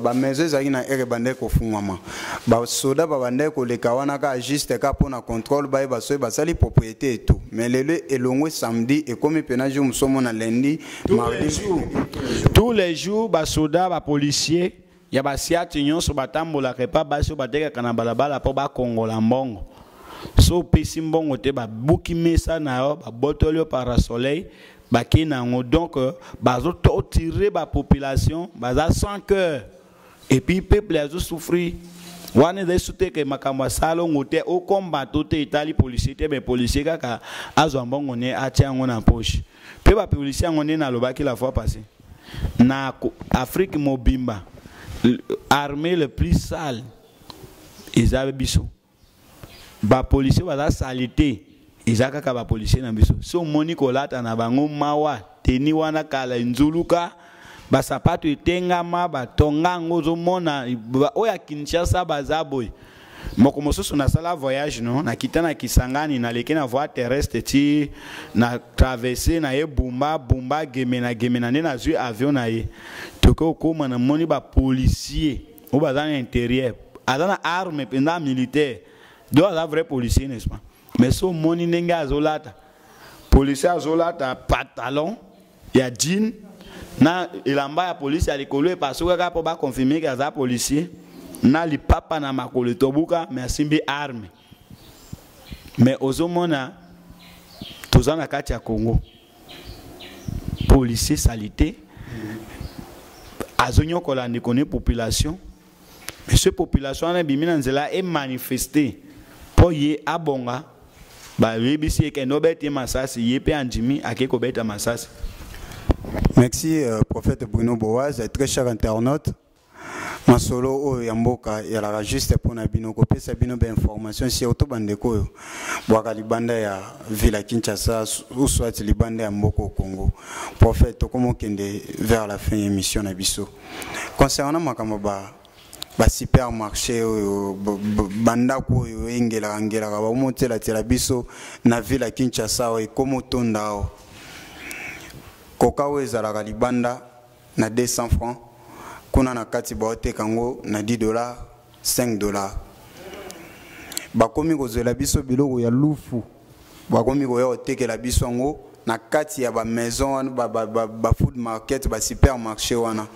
bamaison ezalaki na heure ebandaki kofungwama. Basoda babandaki koleka wana kaka juste kaka mpona contrôle, bayeba soki basali propriété et tout. Mais lelo elongwe samedi, ekomi mpena jour mosu omona lundi, mardi. Tous les jours basoda, bapolicier ya basiati nyonso batambolaka epa basi oyo batekaka na balabala mpo bakongola mbongo. So opesi mbongo te, babuki mesa na yo, babotoli yo parasoleil. Bakei na yango. Donc bazo torturer ba population, baza sans cœur. Et puis peuple azo souffrir. Wana ezali su te ke makambo ya salongo te, okomba to te etali policier te, mais policier kaka azwa mbongo ne atia yango na poche. Pe ba policier yango nde nalobaki la fois passée. Na Afrique mobimba, armée le plus sale eza biso. Ba policier baza salite eza kaka ba policier na biso. So omoni kolata na bango mawa, teni wana kala nzuluka, ba sapato etengama, ba tonga yango ozomona, oyo ya Kinshasa baza boye. Moko mosusu nasala voyage no, nakita na Kisangani, naleki na voie terrestre ti na traverse na ye Bumba, Bumba Gemena, Gemena nde nazwi avion na ye. Toke okoma namoni ba policier oyo baza na intérieur, aza na arme mpenza militaire, donc aza vrai policier n'est-ce pas? Mais so omoni ndenge azolata, policier azolata pantalon ya jean na elamba ya police ya likolo epasuka kaka mpo baconfirme ke aza policier, na lipapa na makolo etobuka, mais asimbi arme. Mais ozomona toza na kati ya Congo, policier salité azonyokola ndeko ne population. Mais ce population wana ebimi na nzela e manifester mpo ye abonga, bayebisi ye kende obeta ye masasi, ye mpe andimi ake kobeta masasi. Merci prophète Bruno Boaz, très cher internaute. Masolo oyo ya mboka yalaka juste mpona bino kopesa bino ba information, surtout bandeko oyo bwaka libanda ya ville ya Kinshasa ou soit libanda ya mboka au Congo. Prophète, tokomokende vers la fin ya émission na biso. Concernant makambo ba supermarché oyo, bandako oyo engelaka ngelaka bamotiela-tiela biso na ville ya Kinshasa oyo ekomotonda awa. Koka oyo ezalaka libanda na 200 francs, kuna na kati baoteka yango na 10 dollars, 5 dollars. Bakomi kozwela biso biloko ya lufu, bakomi koya kotekela biso yango na kati ya ba maison wana, ba food market, ba supermarché wana.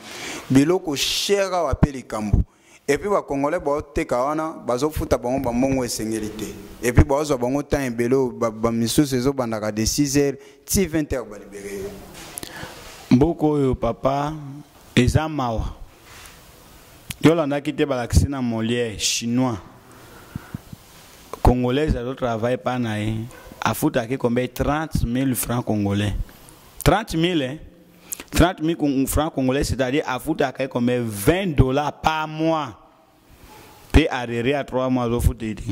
Biloko cher awa pe likambo. Et puis ba Congolais baoteka wana, bazofuta bango ba mbongo esengeli te. Et puis baozwa bango temps ebele oyo ba misusu ezobandaka de 6 heures ti 20 heures ba libéré. Mboka oyo papa eza mawa. Yo landaki te balakisi na Molière chinois. Congolais azo travailler pa na ye. Afutaki combien? 30 000 francs congolais. 30 000, hein? 30 000 francs congolais, c'est-à-dire afutaka combien? 20 dollars par mois. Pe arrêté à 3 mois azofuta ete.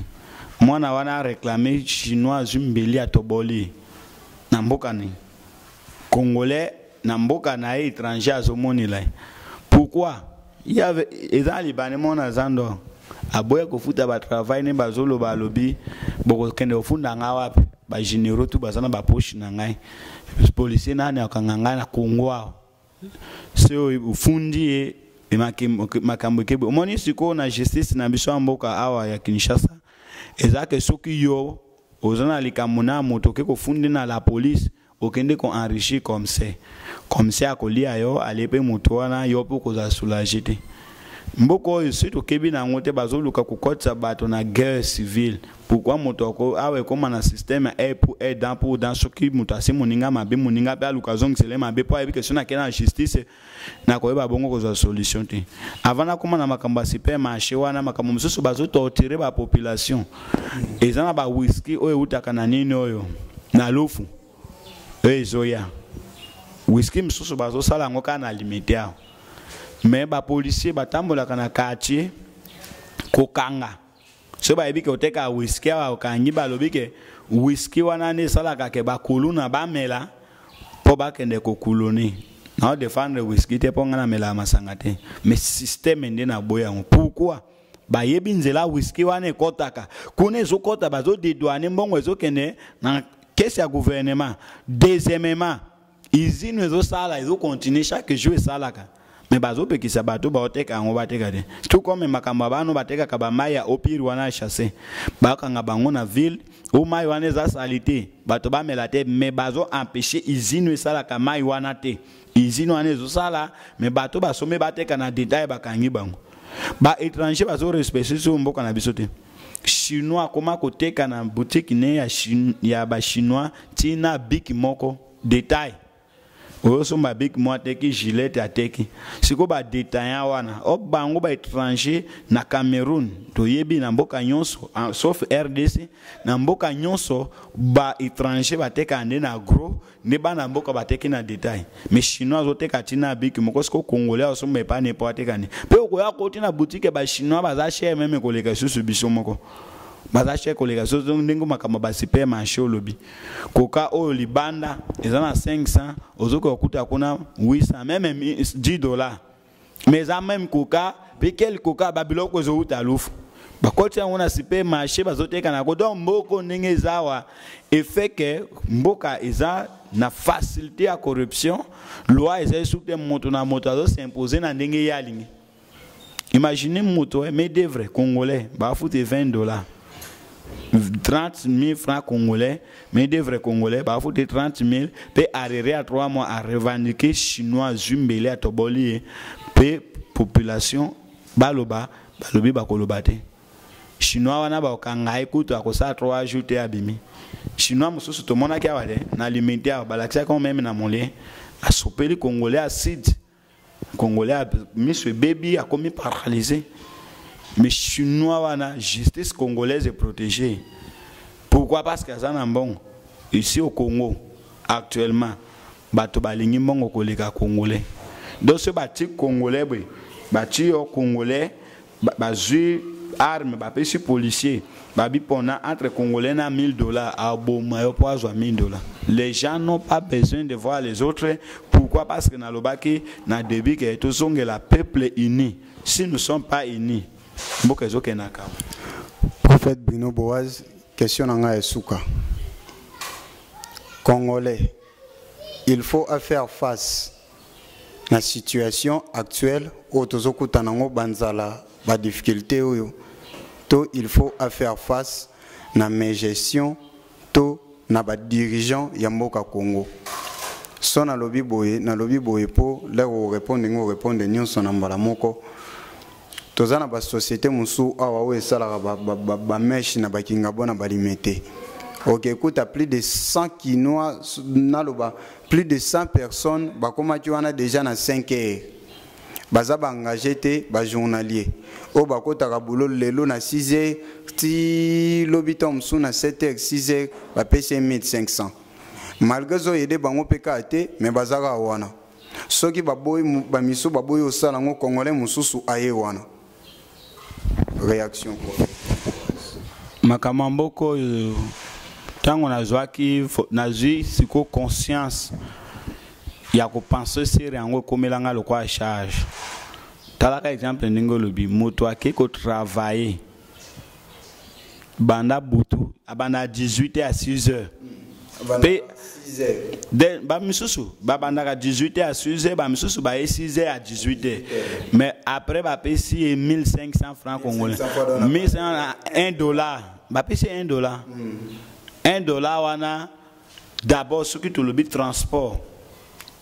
Mwana wana réclamé chinois azwi mbeli atoboli. Na mboka ni congolais na mboka na ye étranger azomonela ye. Pourquoi? Il y avait eza libane mona zando aboya kofuta ba travail ne bazoloba alobi bokokende kofunda nga wapi? Ba généraux tout baza na ba poche na ngai. Policier nani akanga ngai na Congo awa? Se oyo ofundi ye makambo ekebe. Omoni sikoyo na justice na biso ya mboka awa ya Kinshasa, eza ke soki yo oza na likambo na moto oke kofundi na la police, okende ko enrichir comme ça. Comme ça akolia yo, alie pe moto wana, yo pe okozala soulager te. Mboka oyo soki tokebi na yango te, bazoluka kokotisa bato na guerre civile. Pourquoi moto ako awa ekóma na système ya œil pour œil, dent pour dent? Soki moto asi moninga mabe, moninga mpe aluka azongisela ye mabe mpo ayebi ke soki nakei na justice nakoyeba bongo kozwa solution te. Avant nakóma na makambo ya supermarché wana, makambo mosusu bazotorture ba population. Eza na ba whisky oyo eutaka na nini oyo na lufu oyo ezoya, whisky mosusu bazosala yango kaka na limete awa, mais bapolicier batambolaka na quartier kokanga. So bayebi ke oteka whisky awa, okangi, balobi ke whisky wana nde esalaka ke bakuluna bamela mpo bakende kokulone. Nao défendre whisky te mpo ngai namelaka masanga te, mais système nde naboya yango. Pourquoi? Bayebi nzela whisky wana ekɔtaka kuna, ezokɔta, bazodédouane mbongo, ezokende na caisse ya gouvernement. Deuxièmement, usine ezosala, ezocontinue chaque jour esalaka, mais bazopekisa bato baoteka yango bateka te. Tout comme makambo ya bano batekaka bamai ya opire wana ya chasse, bakanga bango na ville o mai wana eza sali te, bato bamela te, mais bazo empêche usine esalaka mai wana te. Usine wana ezosala, mais bato basombi bateka na détail, bakangi bango. Ba étranger bazorespecte so mboka na biso te. Chinois akoma koteka na boutique ne ya bachinois ntina biki moko détail. Oyosomba bic mo ateki, gilete ateki. Sikoyo badétaillant wana o bango baétranger na Cameroun, toyebi na mboka nyonso, sauf RDC, na mboka nyonso baétranger batekaka nde na gros, nde bana mboka bateki na détail. Mais Chinois azoteka ntina bic moko. Sikoyo Congolais azosomba epai ne po ateka nde mpe okoya koti na boutique, Bachinois baza cher même koleka lisusu biso moko, baza cher koleka so ndenge makambo basupermarché. Olobi koka oyo libanda eza na 500, ozokoka kokuta kuna 800, même 10 $, mais eza même koka. Mpe quel koka? Babiloko ezowuta lufu, bakoti yango na supermarché, bazoteka nango. Donc mboko ndenge eza awa, effet ke mboka eza na facilité ya corruption, loi eza esu te, moto na moto azosimpose na ndenge ye alingi. Imaginez moto, main d'œuvre congolais bafute 20 $, 30 000 francs congolais, main d'œuvre congolais bafute 30 000, mpe arriéré ya 3 mois, arevendiquer. Chinois azwi mbele, atoboli ye, mpe population baloba, balobi bakoloba te. Chinois wana bakokanga ye kutu, akosala 3 jours te, abimi. Chinois mosusu tomonaki awa te na Limité awa, balakisaki même na molie, asopeli Congolais acide, Congolais miso ebebi, akomi paralysé. Mais Chinois wana, justice congolaise est protégée. Pourquoi? Parce que aza na mbongo. Ici au Congo actuellement, bato balingi mbongo koleka Congolais. Donc soki bati Congolais boye, bati yo Congolais, bazwi arme, bapesi policier, babi mpona entre Congolais na 1000 $, aboma yo mpo azwa 1000 $. Les gens n'ont pas besoin de voir les autres. Pourquoi? Parce que nalobaki na début ke tozongela peuple uni. Si nous sommes pas unis, mboka ezokendaka. Prophète Bruno Boaz, question na ngai esuka: Congolais, il faut faire face na situation actuelle oyo tozokutana yango, banzala, badifficulté oyo, to il faut faire face na mégestion to na badirigeant ya mboka Congo? So nalobi boye, nalobi boye mpo lere orépondre ngo, orépondre nyonso na mbala moko. Toza na basociété mosusu awa oyo esalaka bamèche na bakingabo na Balimete. Ok, écoute, plus de 100 Kinois, naloba plus de 100 personnes bakomaki wana déjà na 5 heures. Baza baengagé te, bajournalier oyo bakotaka boulot lelo na 6 heures ti lobi ntango mosusu na 7 heures, 6 heures, bapesi ye 1500. Malgré ozoyede bango mpe kaka te, me baza kaka wana. Soki baboyi, bamisu baboyi osala yango, Congolais mosusu aye wana. Réaction quoi? Makambo ya mboka oyo, ntango nazwaki, nazwi sikoyo conscience ya kopenser sur yango, ekomelanga lokola charge. Talaka exemple ndenge olobi, moto akei kotravailler banda butu, abanda 18 à 6 heures, mpe bamisusu babandaka 18 à 6 heures, bamisusu baye 6 heures à 18 heures, mais après bapesi ye 1500 francs congolais, 1500, 1 dollar, bapesi ye 1 dollar. 1 dollar wana d'abord, soki tolobi transport,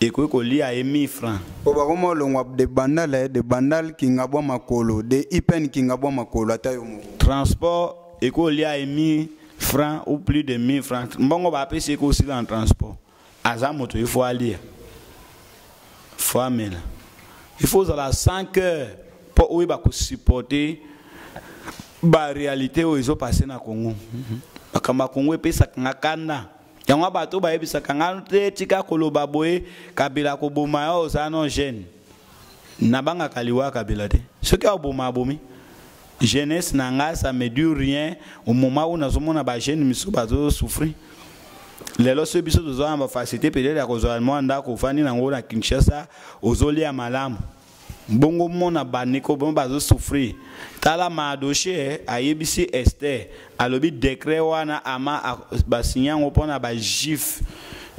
ekoki kolia ye 1000 francs. Po bakoma olongwa de Bandal, de Bandal Kingabwa makolo, de Ipen Kingabwa makolo, ata yo moko. Transport ekolia ye 1000 francs ou plus de 1000 francs. Mbongo bapesi ekosila na transport. Aza moto, il faut alia, faut amela, il faut ozala sans cœur mpo oyeba kosupporter baréalité oyo ezopase na Congo. Makambo ya Congo epesaka nga kanda. Yango bato bayebisaka nga te, tika koloba boye, Kabila koboma yo, oza no jeune. Nabangaka liwa ya Kabila te. Soki aboma, abomi jeunesse na ngai, ça me dit rien. Au moment où nazomona bajeune misusu bazosouffrir lelo, soki biso tozwa na bafacilité peut-être ya kozwa mwa ndako, ofandi nango na Kinshasa, ozolia malamu, bongo mona bandeko bongo bazosouffrir. Tala Mardochée ayebisi Ester, alobi décret wana ama basinya yango mpona bajuif,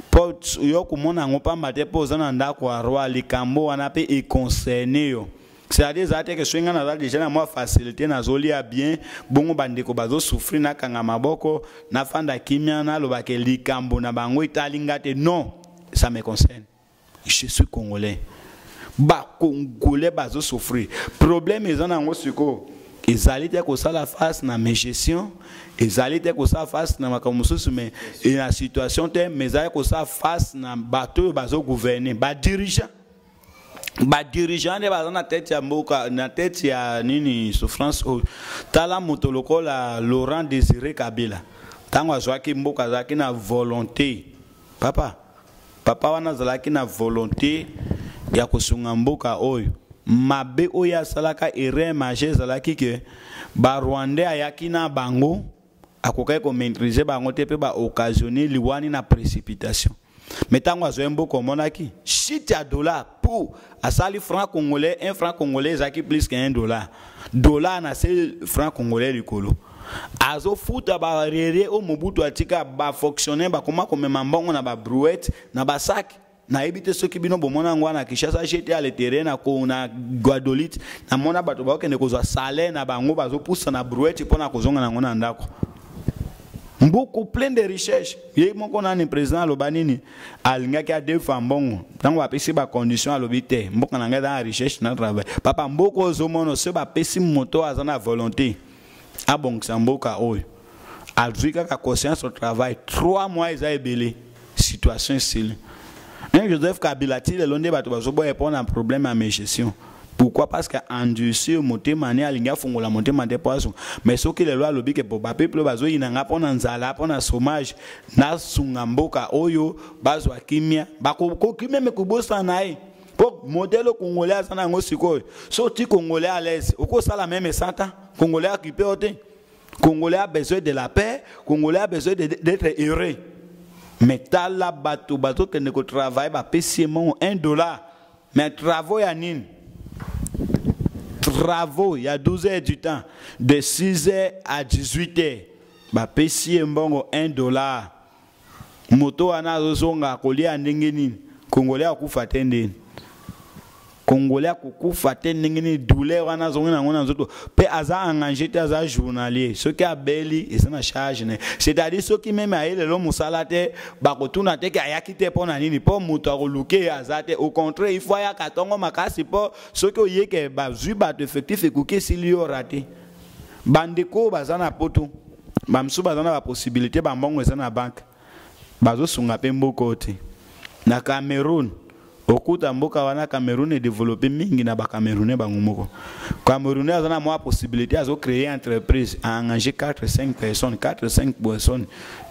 mpo yo komona yango pamba te, mpo oza na ndako ya roi, likambo wana mpe econcerne yo. C'est-à-dire eza te ke soki ngai naza déjà na mwa facilité, nazolia bien, bongo bandeko bazosouffrir, nakanga maboko, nafanda kimia, nalobaka likambo na bango etali nga te. Non, ça me concerne, je suis Congolais. Bacongolais bazosouffrir. Problème eza na yango sikoyo. Ezali te kosala face na mégestion, ezali te kosala face na makambo mosusu, mais na situation te, mais ezali kosala face na bato oyo bazogouverne, badirigeant. Badirigeant nde baza na tete ya mboka, na tete ya nini, souffrance oyo. Tala moto lokola Laurent Désiré Kabila, ntango azwaki mboka azalaki na volonté. Papa, papa wana azalaki na volonté ya kosunga mboka oyo. Mabe oyo asalaka, erreur majeure, ezalaki ke Barwandais ayaki na bango, akokaki komaîtrise bango te mpe baoccasionne liwani na précipitation. Mais ntango azwaki mboka, omonaki chute ya dollar pour asali franc congolais. Un franc congolais ezalaki plus que un dollar, dollar na se franc congolais likolo. Azofuta barere oyo Mobutu atika, bafonctionnaire bakoma komema mbongo na babrouette, na basac. Nayebi te soki bino bomona yango wana. Kinshasa, j'étais à l'intérieur na Gbadolite, namona bato bakokende kozwa salaire na bango, bazopusa na brouette mpo na kozonga nango na ndako. Mbuku plein de richesse. Ye moko nani, président aloba nini? Alingaki adefa mbongo. Ntango bapesi bacondition, alobi te, mboka na ngai eza na richesse na travail. Papa, mboka ozomona, soki bapesi moto aza na volonté abongisa mboka oyo, azwi kaka conscience au travail, 3 mois eza ebele, situation esili. Joseph Kabila ti lelo nde bato bazoboya mpo na problème ya mégestion. Pourquoi? Parce que endurcir motema ne, alingi afungola motema te mpo asunga. Mais soki lelo alobi ke po bapeuple bazoyina nga mpo na nzala, mpo na chômage, nasunga mboka oyo, bazwa kimia, bakoki même kobosana na ye, mpo modèle congolais aza na yango sikoyo. So ti Congolais à l'aise, okosala même 100 ans, Congolais akipe yo te. Congolais a besoin de la paix, Congolais a besoin d'être heureux. Mais tala bato bazokende kotravaille, bapesi ye mongo 1 dollar, mais travaux ya nini? Travaux ya 12 heures du temps, de 6 heures à 18 heures, bapesi ye mbongo 1 dollar. Moto wana azozonga kolia ndenge nini? Congolais akufa te ndeni? Congolais akokufa te ndenge nini? Douleur wana azongi nango na nzoto, mpe aza engagé te, aza journalier. Soki abeli, eza na charge ne. C'est-à-dire soki même aye lelo mosala te, bakotuna te ke ayaki te mpo na nini, mpo moto akoluke ye aza te. Au contraire, il faut ayaka ntongo makasi, mpo soki oyeke, bazwi bato, effectif ekoki, esili, yo rate. Bandeko oyo baza na poto, bamosusu baza na bapossibilité, bambongo eza na banke, bazosunga mpe mboka oyo te. Na Cameroun, okuta mboka wana Cameroun edéveloppe mingi na Bacamerounais bango moko. Camerounais aza na mwa possibilité, azocréer entreprise, aengage 4 5 personnes, 4 5 personnes,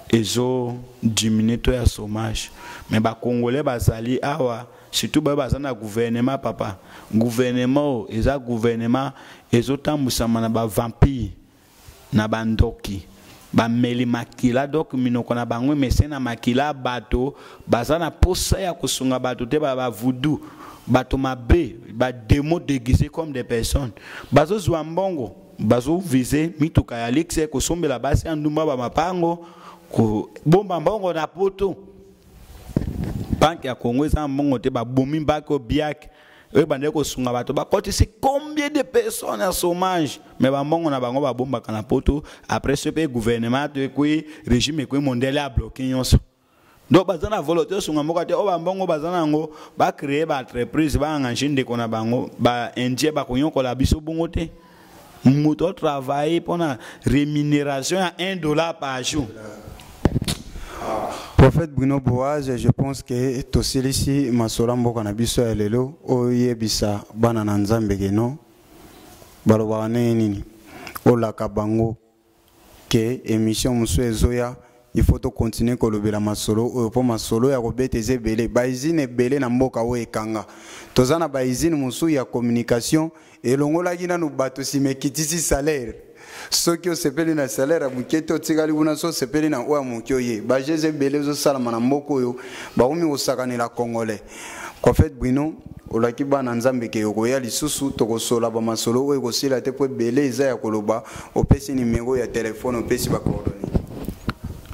ezodiminue taux ya chômage. Mais Bacongolais bazali awa, surtout bayo baza na gouvernement. Papa, gouvernement oyo eza gouvernement ezotambwisama na bavampire, na bandoki, bameli makila. Donc minoko na bango emese na makila. Bato baza na posa ya kosunga bato te, bavoodoo, bato mabe, badémons déguisés comme des personnes. Bazozwa mbongo, bazovise mituka ya luxe, kosombela basi ya ndumba bamapango, kobomba mbongo na poto. Banque ya Congo eza mbongo te. Babomi banque oyo biak oyo bandeki kosunga bato, bakotisi combien de personnes ya chômage, mais bambongo na bango babombaka na poto. Après so mpe gouvernement to ekwi, régime ekwi, mondele abloke nyonso. Donc baza na volonté osunga mboka te. Oyo bambongo baza na yango, bacréer baentreprise, baengage ndeko na bango. Baindien bakonyokola biso bongo te. Moto otravaille mpona rémunération ya 1 dollar par jour. Prophète Bruno Boaz, je pense que tosilisi masolo mboka na biso ya lelo. Oyebisa bana na Nzambe keno balobaka ndenge nini, olaka bango ke émission mosusu ezoya, il faut tocontinue kolobela masolo oyo, mpo masolo ya kobeta eza ebele. Bausine ebele na mboka oyo ekanga. Toza na bausine mosusu ya communication elongolaki nanu bato, nsima ekitisi salaire. Soki osepeli na salaire ya moke te, otikali kuna. So osepeli na oyo ya moke, oye bajeux ebele ezosalama na mboka oyo, bakomi kosakanela Congolais. Prophète Bruno, olaki bana Nzambe ke okoya lisusu, tokosola bamasolo oyo ekosila te, mpo ebele eza ya koloba. Opesi nimero ya telefone, opesi bacoordonnées.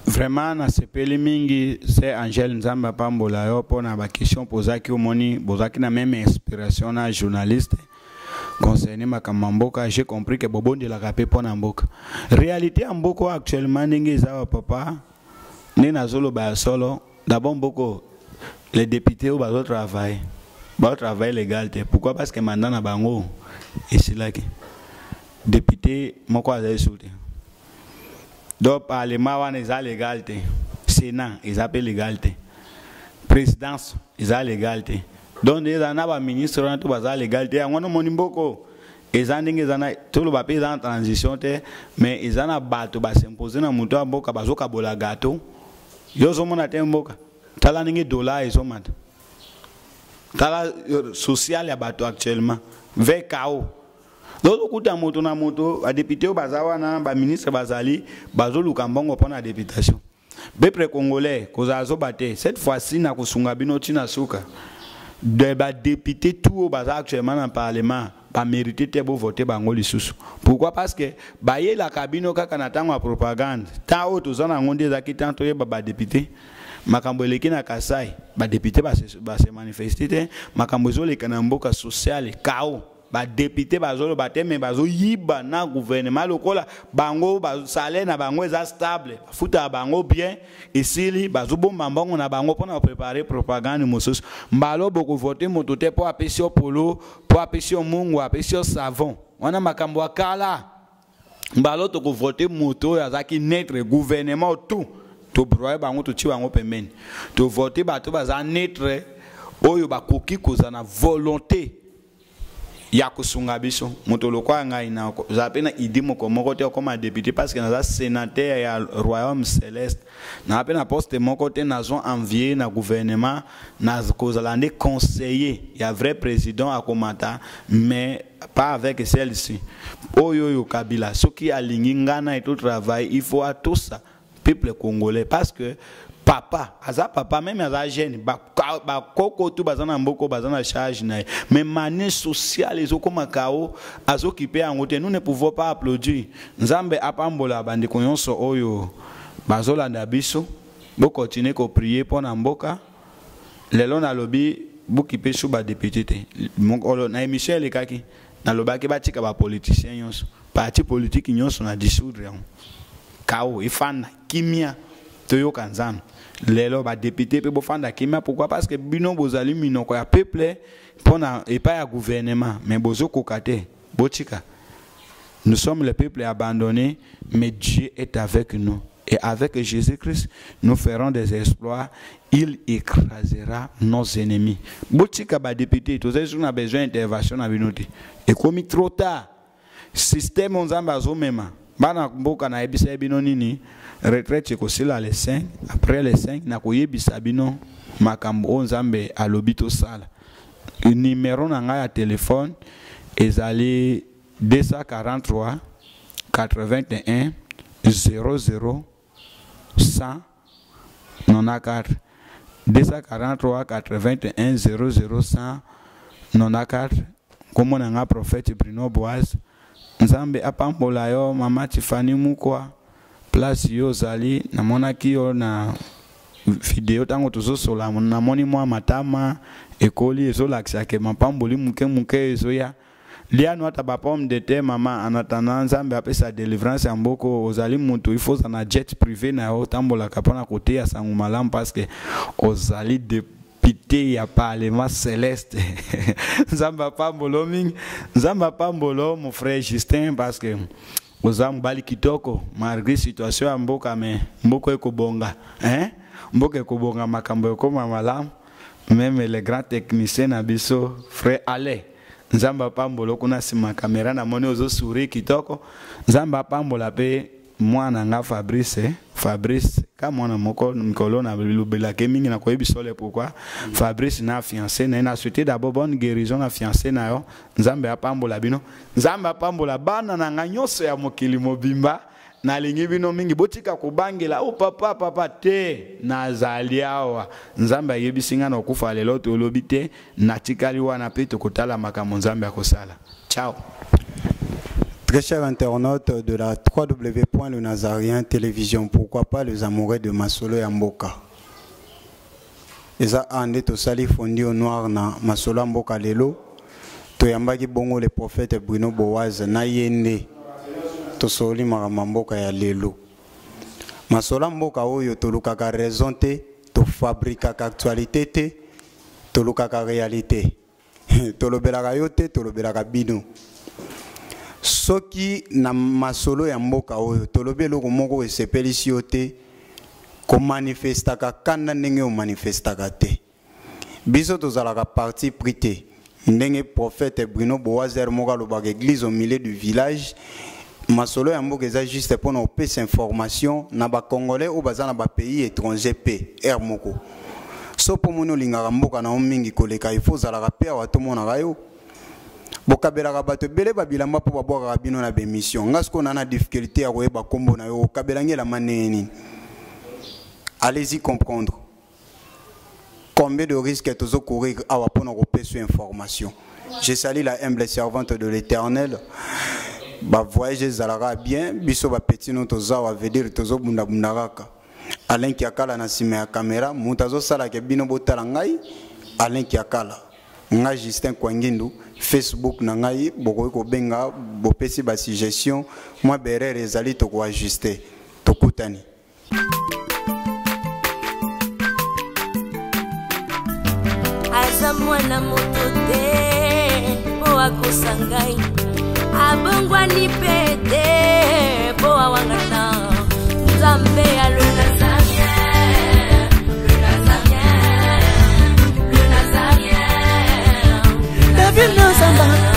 Vraiment, nasepeli mingi se Angele. Nzambe apambola yo mpona baquestion pozaki. Omoni, bozalaki na même inspiration na journaliste concerné makambo ya mboka. J'ai compris ke bobondelaka mpe mpo na mboka. Réalité ya mboka oyo actuellement ndenge eza wa, papa, nde nazoloba ya solo. D'abord, mboka, les députés oyo bazotravaille, bazotravaille légal te. Pourquoi? Parce que mandat na bango esilaki. Député moko azali su te. Donc parlement wana eza légal te. Sénat eza mpe légal te. Présidence eza légal te. Donc eza na baministre wana to baza légal te. Yango wana omoni mboko eza ndenge eza na toloba mpe eza na transition te, mais eza na bato basimpose na moto ya mboka, bazokabola gâteau. Yo ozomona te mboka, tala ndenge dollar ezomata, tala social ya bato actuellement vers chaos. Tozokuta moto na moto, badepute oyo baza wana, baministre bazali bazoluka mbongo mpona députation. Peuple congolais, kozala zoba te. Cette fois-ci nakosunga bino ntina suka de badepute tout oyo baza actuellement na parlement, bamérite te bovote bango lisusu. Pourquoi? Parce que bayelaka bino kaka na ntango ya propagande. Ntango oyo toza nango nde ezalaki ntango toyeba badepute. Makambo eleki na Kasai, badepute base manifeste te. Makambo ezoleka na mboka, sociale kao, badepute bazoloba te, me bazoyiba na gouvernement lokola bango salaire na bango eza stable, bafutaka bango bien, esili bazobomba mbongo na bango mpona koprépare propagande mosusu. Mbala bokovote moto te mpo apesi yo polo, mpo apesi yo mungu, apesi yo savon. Wana makambo ya kala. Mbala tokovote moto oyo azalaki neutre. Gouvernement tout tobroye bango, totie bango pembeni, tovote bato baza neutre, oyo bakoki kozala na volonté ya kosunga biso. Moto lokola ngai, nazala mpe na idée moko moko te okoma député, parce que naza sénateur ya royaume céleste. Naza mpe na poste moko te nazo envie na gouvernement. Nakozala nde conseiller ya vrai président akomata, mais pas avec celle-ci oyo oyo Kabila. Soki alingi ngai na eto travail, il faut atosa peuple congolais, parce que papa aza papa, même aza jeune, bakoko tu baza na mboka, baza na charge na ye, mais mane sociale ezokoma kao, azokipe yango te. Nous ne pouvons pas applaudir. Nzambe apambola bandeko nyonso oyo bazolanda biso. Bokontinue koprier mpo na mboka. Lelo nalobi bokipe su badepute te. Mokolo na émission elekaki, nalobaki batika bapoliticien nyonso, parti politique nyonso na dissoudre yango, kao efanda kimia, toyoka Nzambe. Lelo badepute mpe bofanda kimia. Pourquoi? Parce que bino bozali minoko ya peuple mpona epai ya gouvernement, mais bozokoka te. Botika. Nous sommes le peuple abandonné, mais Dieu est avec nous, et avec Jésus-Christ nous ferons des exploits. Il écrasera nos ennemis. Botika badepute, tozali soki na besoin intervention na bino te. Ekomi trop tard. Système Nzambe azomema bana mboka, nayebisa ye bino nini? Retraite ekosila le 5. Après le 5, nakoyebisa bino makambo oyo Nzambe alobi tosala. Numero na ngai ya telefone ezali 243 81 00 194, 243 81 00 194. Nkombo na ngai prophète Bruno Boaz. Nzambe apambola yo, mama Tifani Mukwa, place yo ozali. Namonaki yo na video ntango tozosola, namoni mwa matama ekoli, ezolakisa ke mapamboli moke moke ezoya. Liano ata bapomme de terre, mama. En attendant Nzambe apesa délivrance ya mboka, ozali moto il faut ozala na jet privé na yo, otambolaka mpona koteya sango malamu, parce que ozali député ya parlement céleste. Nzambe apambolo mingi. Nzambe apambolo mon frère Justin, parce que oza mobali kitoko malgré situation ya mboka. Me mboka ekobonga, hein? Mboka ekobonga, makambo ekoma malamu. Même le grand technicien na biso, frère Ale, Nzambe apambola. Kuna nsima kamera namoni ozosuri kitoko. Nzambe apambola mpe mwana nga Fabrice, eh? Fabrice ka mwana moko mikolo nalobelaki mingi, nakoyebi sole pourquoi. Fabrice na fiancé na ye, na souhaité d'abord bonne guérison na fiancé na yo. Nzambe apambola bino. Nzambe apambola bana na nga nyonso ya mokili mobimba. Nalingi bino mingi. Botika kobangela o papa papa te. Nazali awa. Nzambe ayebisi nga na okufa lelo, tolobi te, natikali wana mpe tokotala makambo Nzambe akosala. Ciao. Très chers internautes de la www.le Nazarien Télévision, pourquoi pas les amoureux de Masolo ya Mboka? Eza ande tosali fondi au noir na Masolo ya Mboka lelo. Toyambaki bongo le prophète Bruno Boaz, na ye nde tosoli makambo ya mboka ya lelo. Masolo ya mboka oyo, tolukaka raison te, tofabrikaka actualité te, tolukaka réalité. Tolobelaka yo te, tolobelaka bino. Soki na masolo ya mboka oyo tolobi eloko moko esepelisi yo te, komanifestaka kanda ndenge omanifestaka te. Biso tozalaka parti pris te. Ndenge prophète Bruno Boazer moko alobaka église au milieu du village, masolo ya mboka eza juste mpona kopesa information na bacongolais oyo baza na bapays étranger mpe aire moko. So mpo moni olingaka mboka na yo mingi koleka, il faut ozalaka mpe awa tomonaka yo. Bokabelaka bato ebele babilamba mpo babwakaka bino na bemission. Nga sikoyo na na difficulté ya koyeba nkombo na yo, okabela ngai elamba ndenge nini? Allez-y comprendre combien de risques tozo courir awa mpona kopesa information. Je salue la humble servante de l'Éternel. Bavoyage ezalaka bien, biso bapeti no toza awa, veut dire tozobundabunda kaka. Alain Kiakala na nsima ya kamera, moto azosalaka bino botala ngai Alain Kiakala. Ngai Justin Kwangindu, Facebook na ngai bokoki kobenga, bopesi basuggestion, mwa berere ezali tokoajuste. Tokutani. Aza mwana moto te mpo akosa ngai, abongwani mpe te mpo awangana Nzambe ya le Nazarien, le Nazarien, le Nazarien. David Nzamba.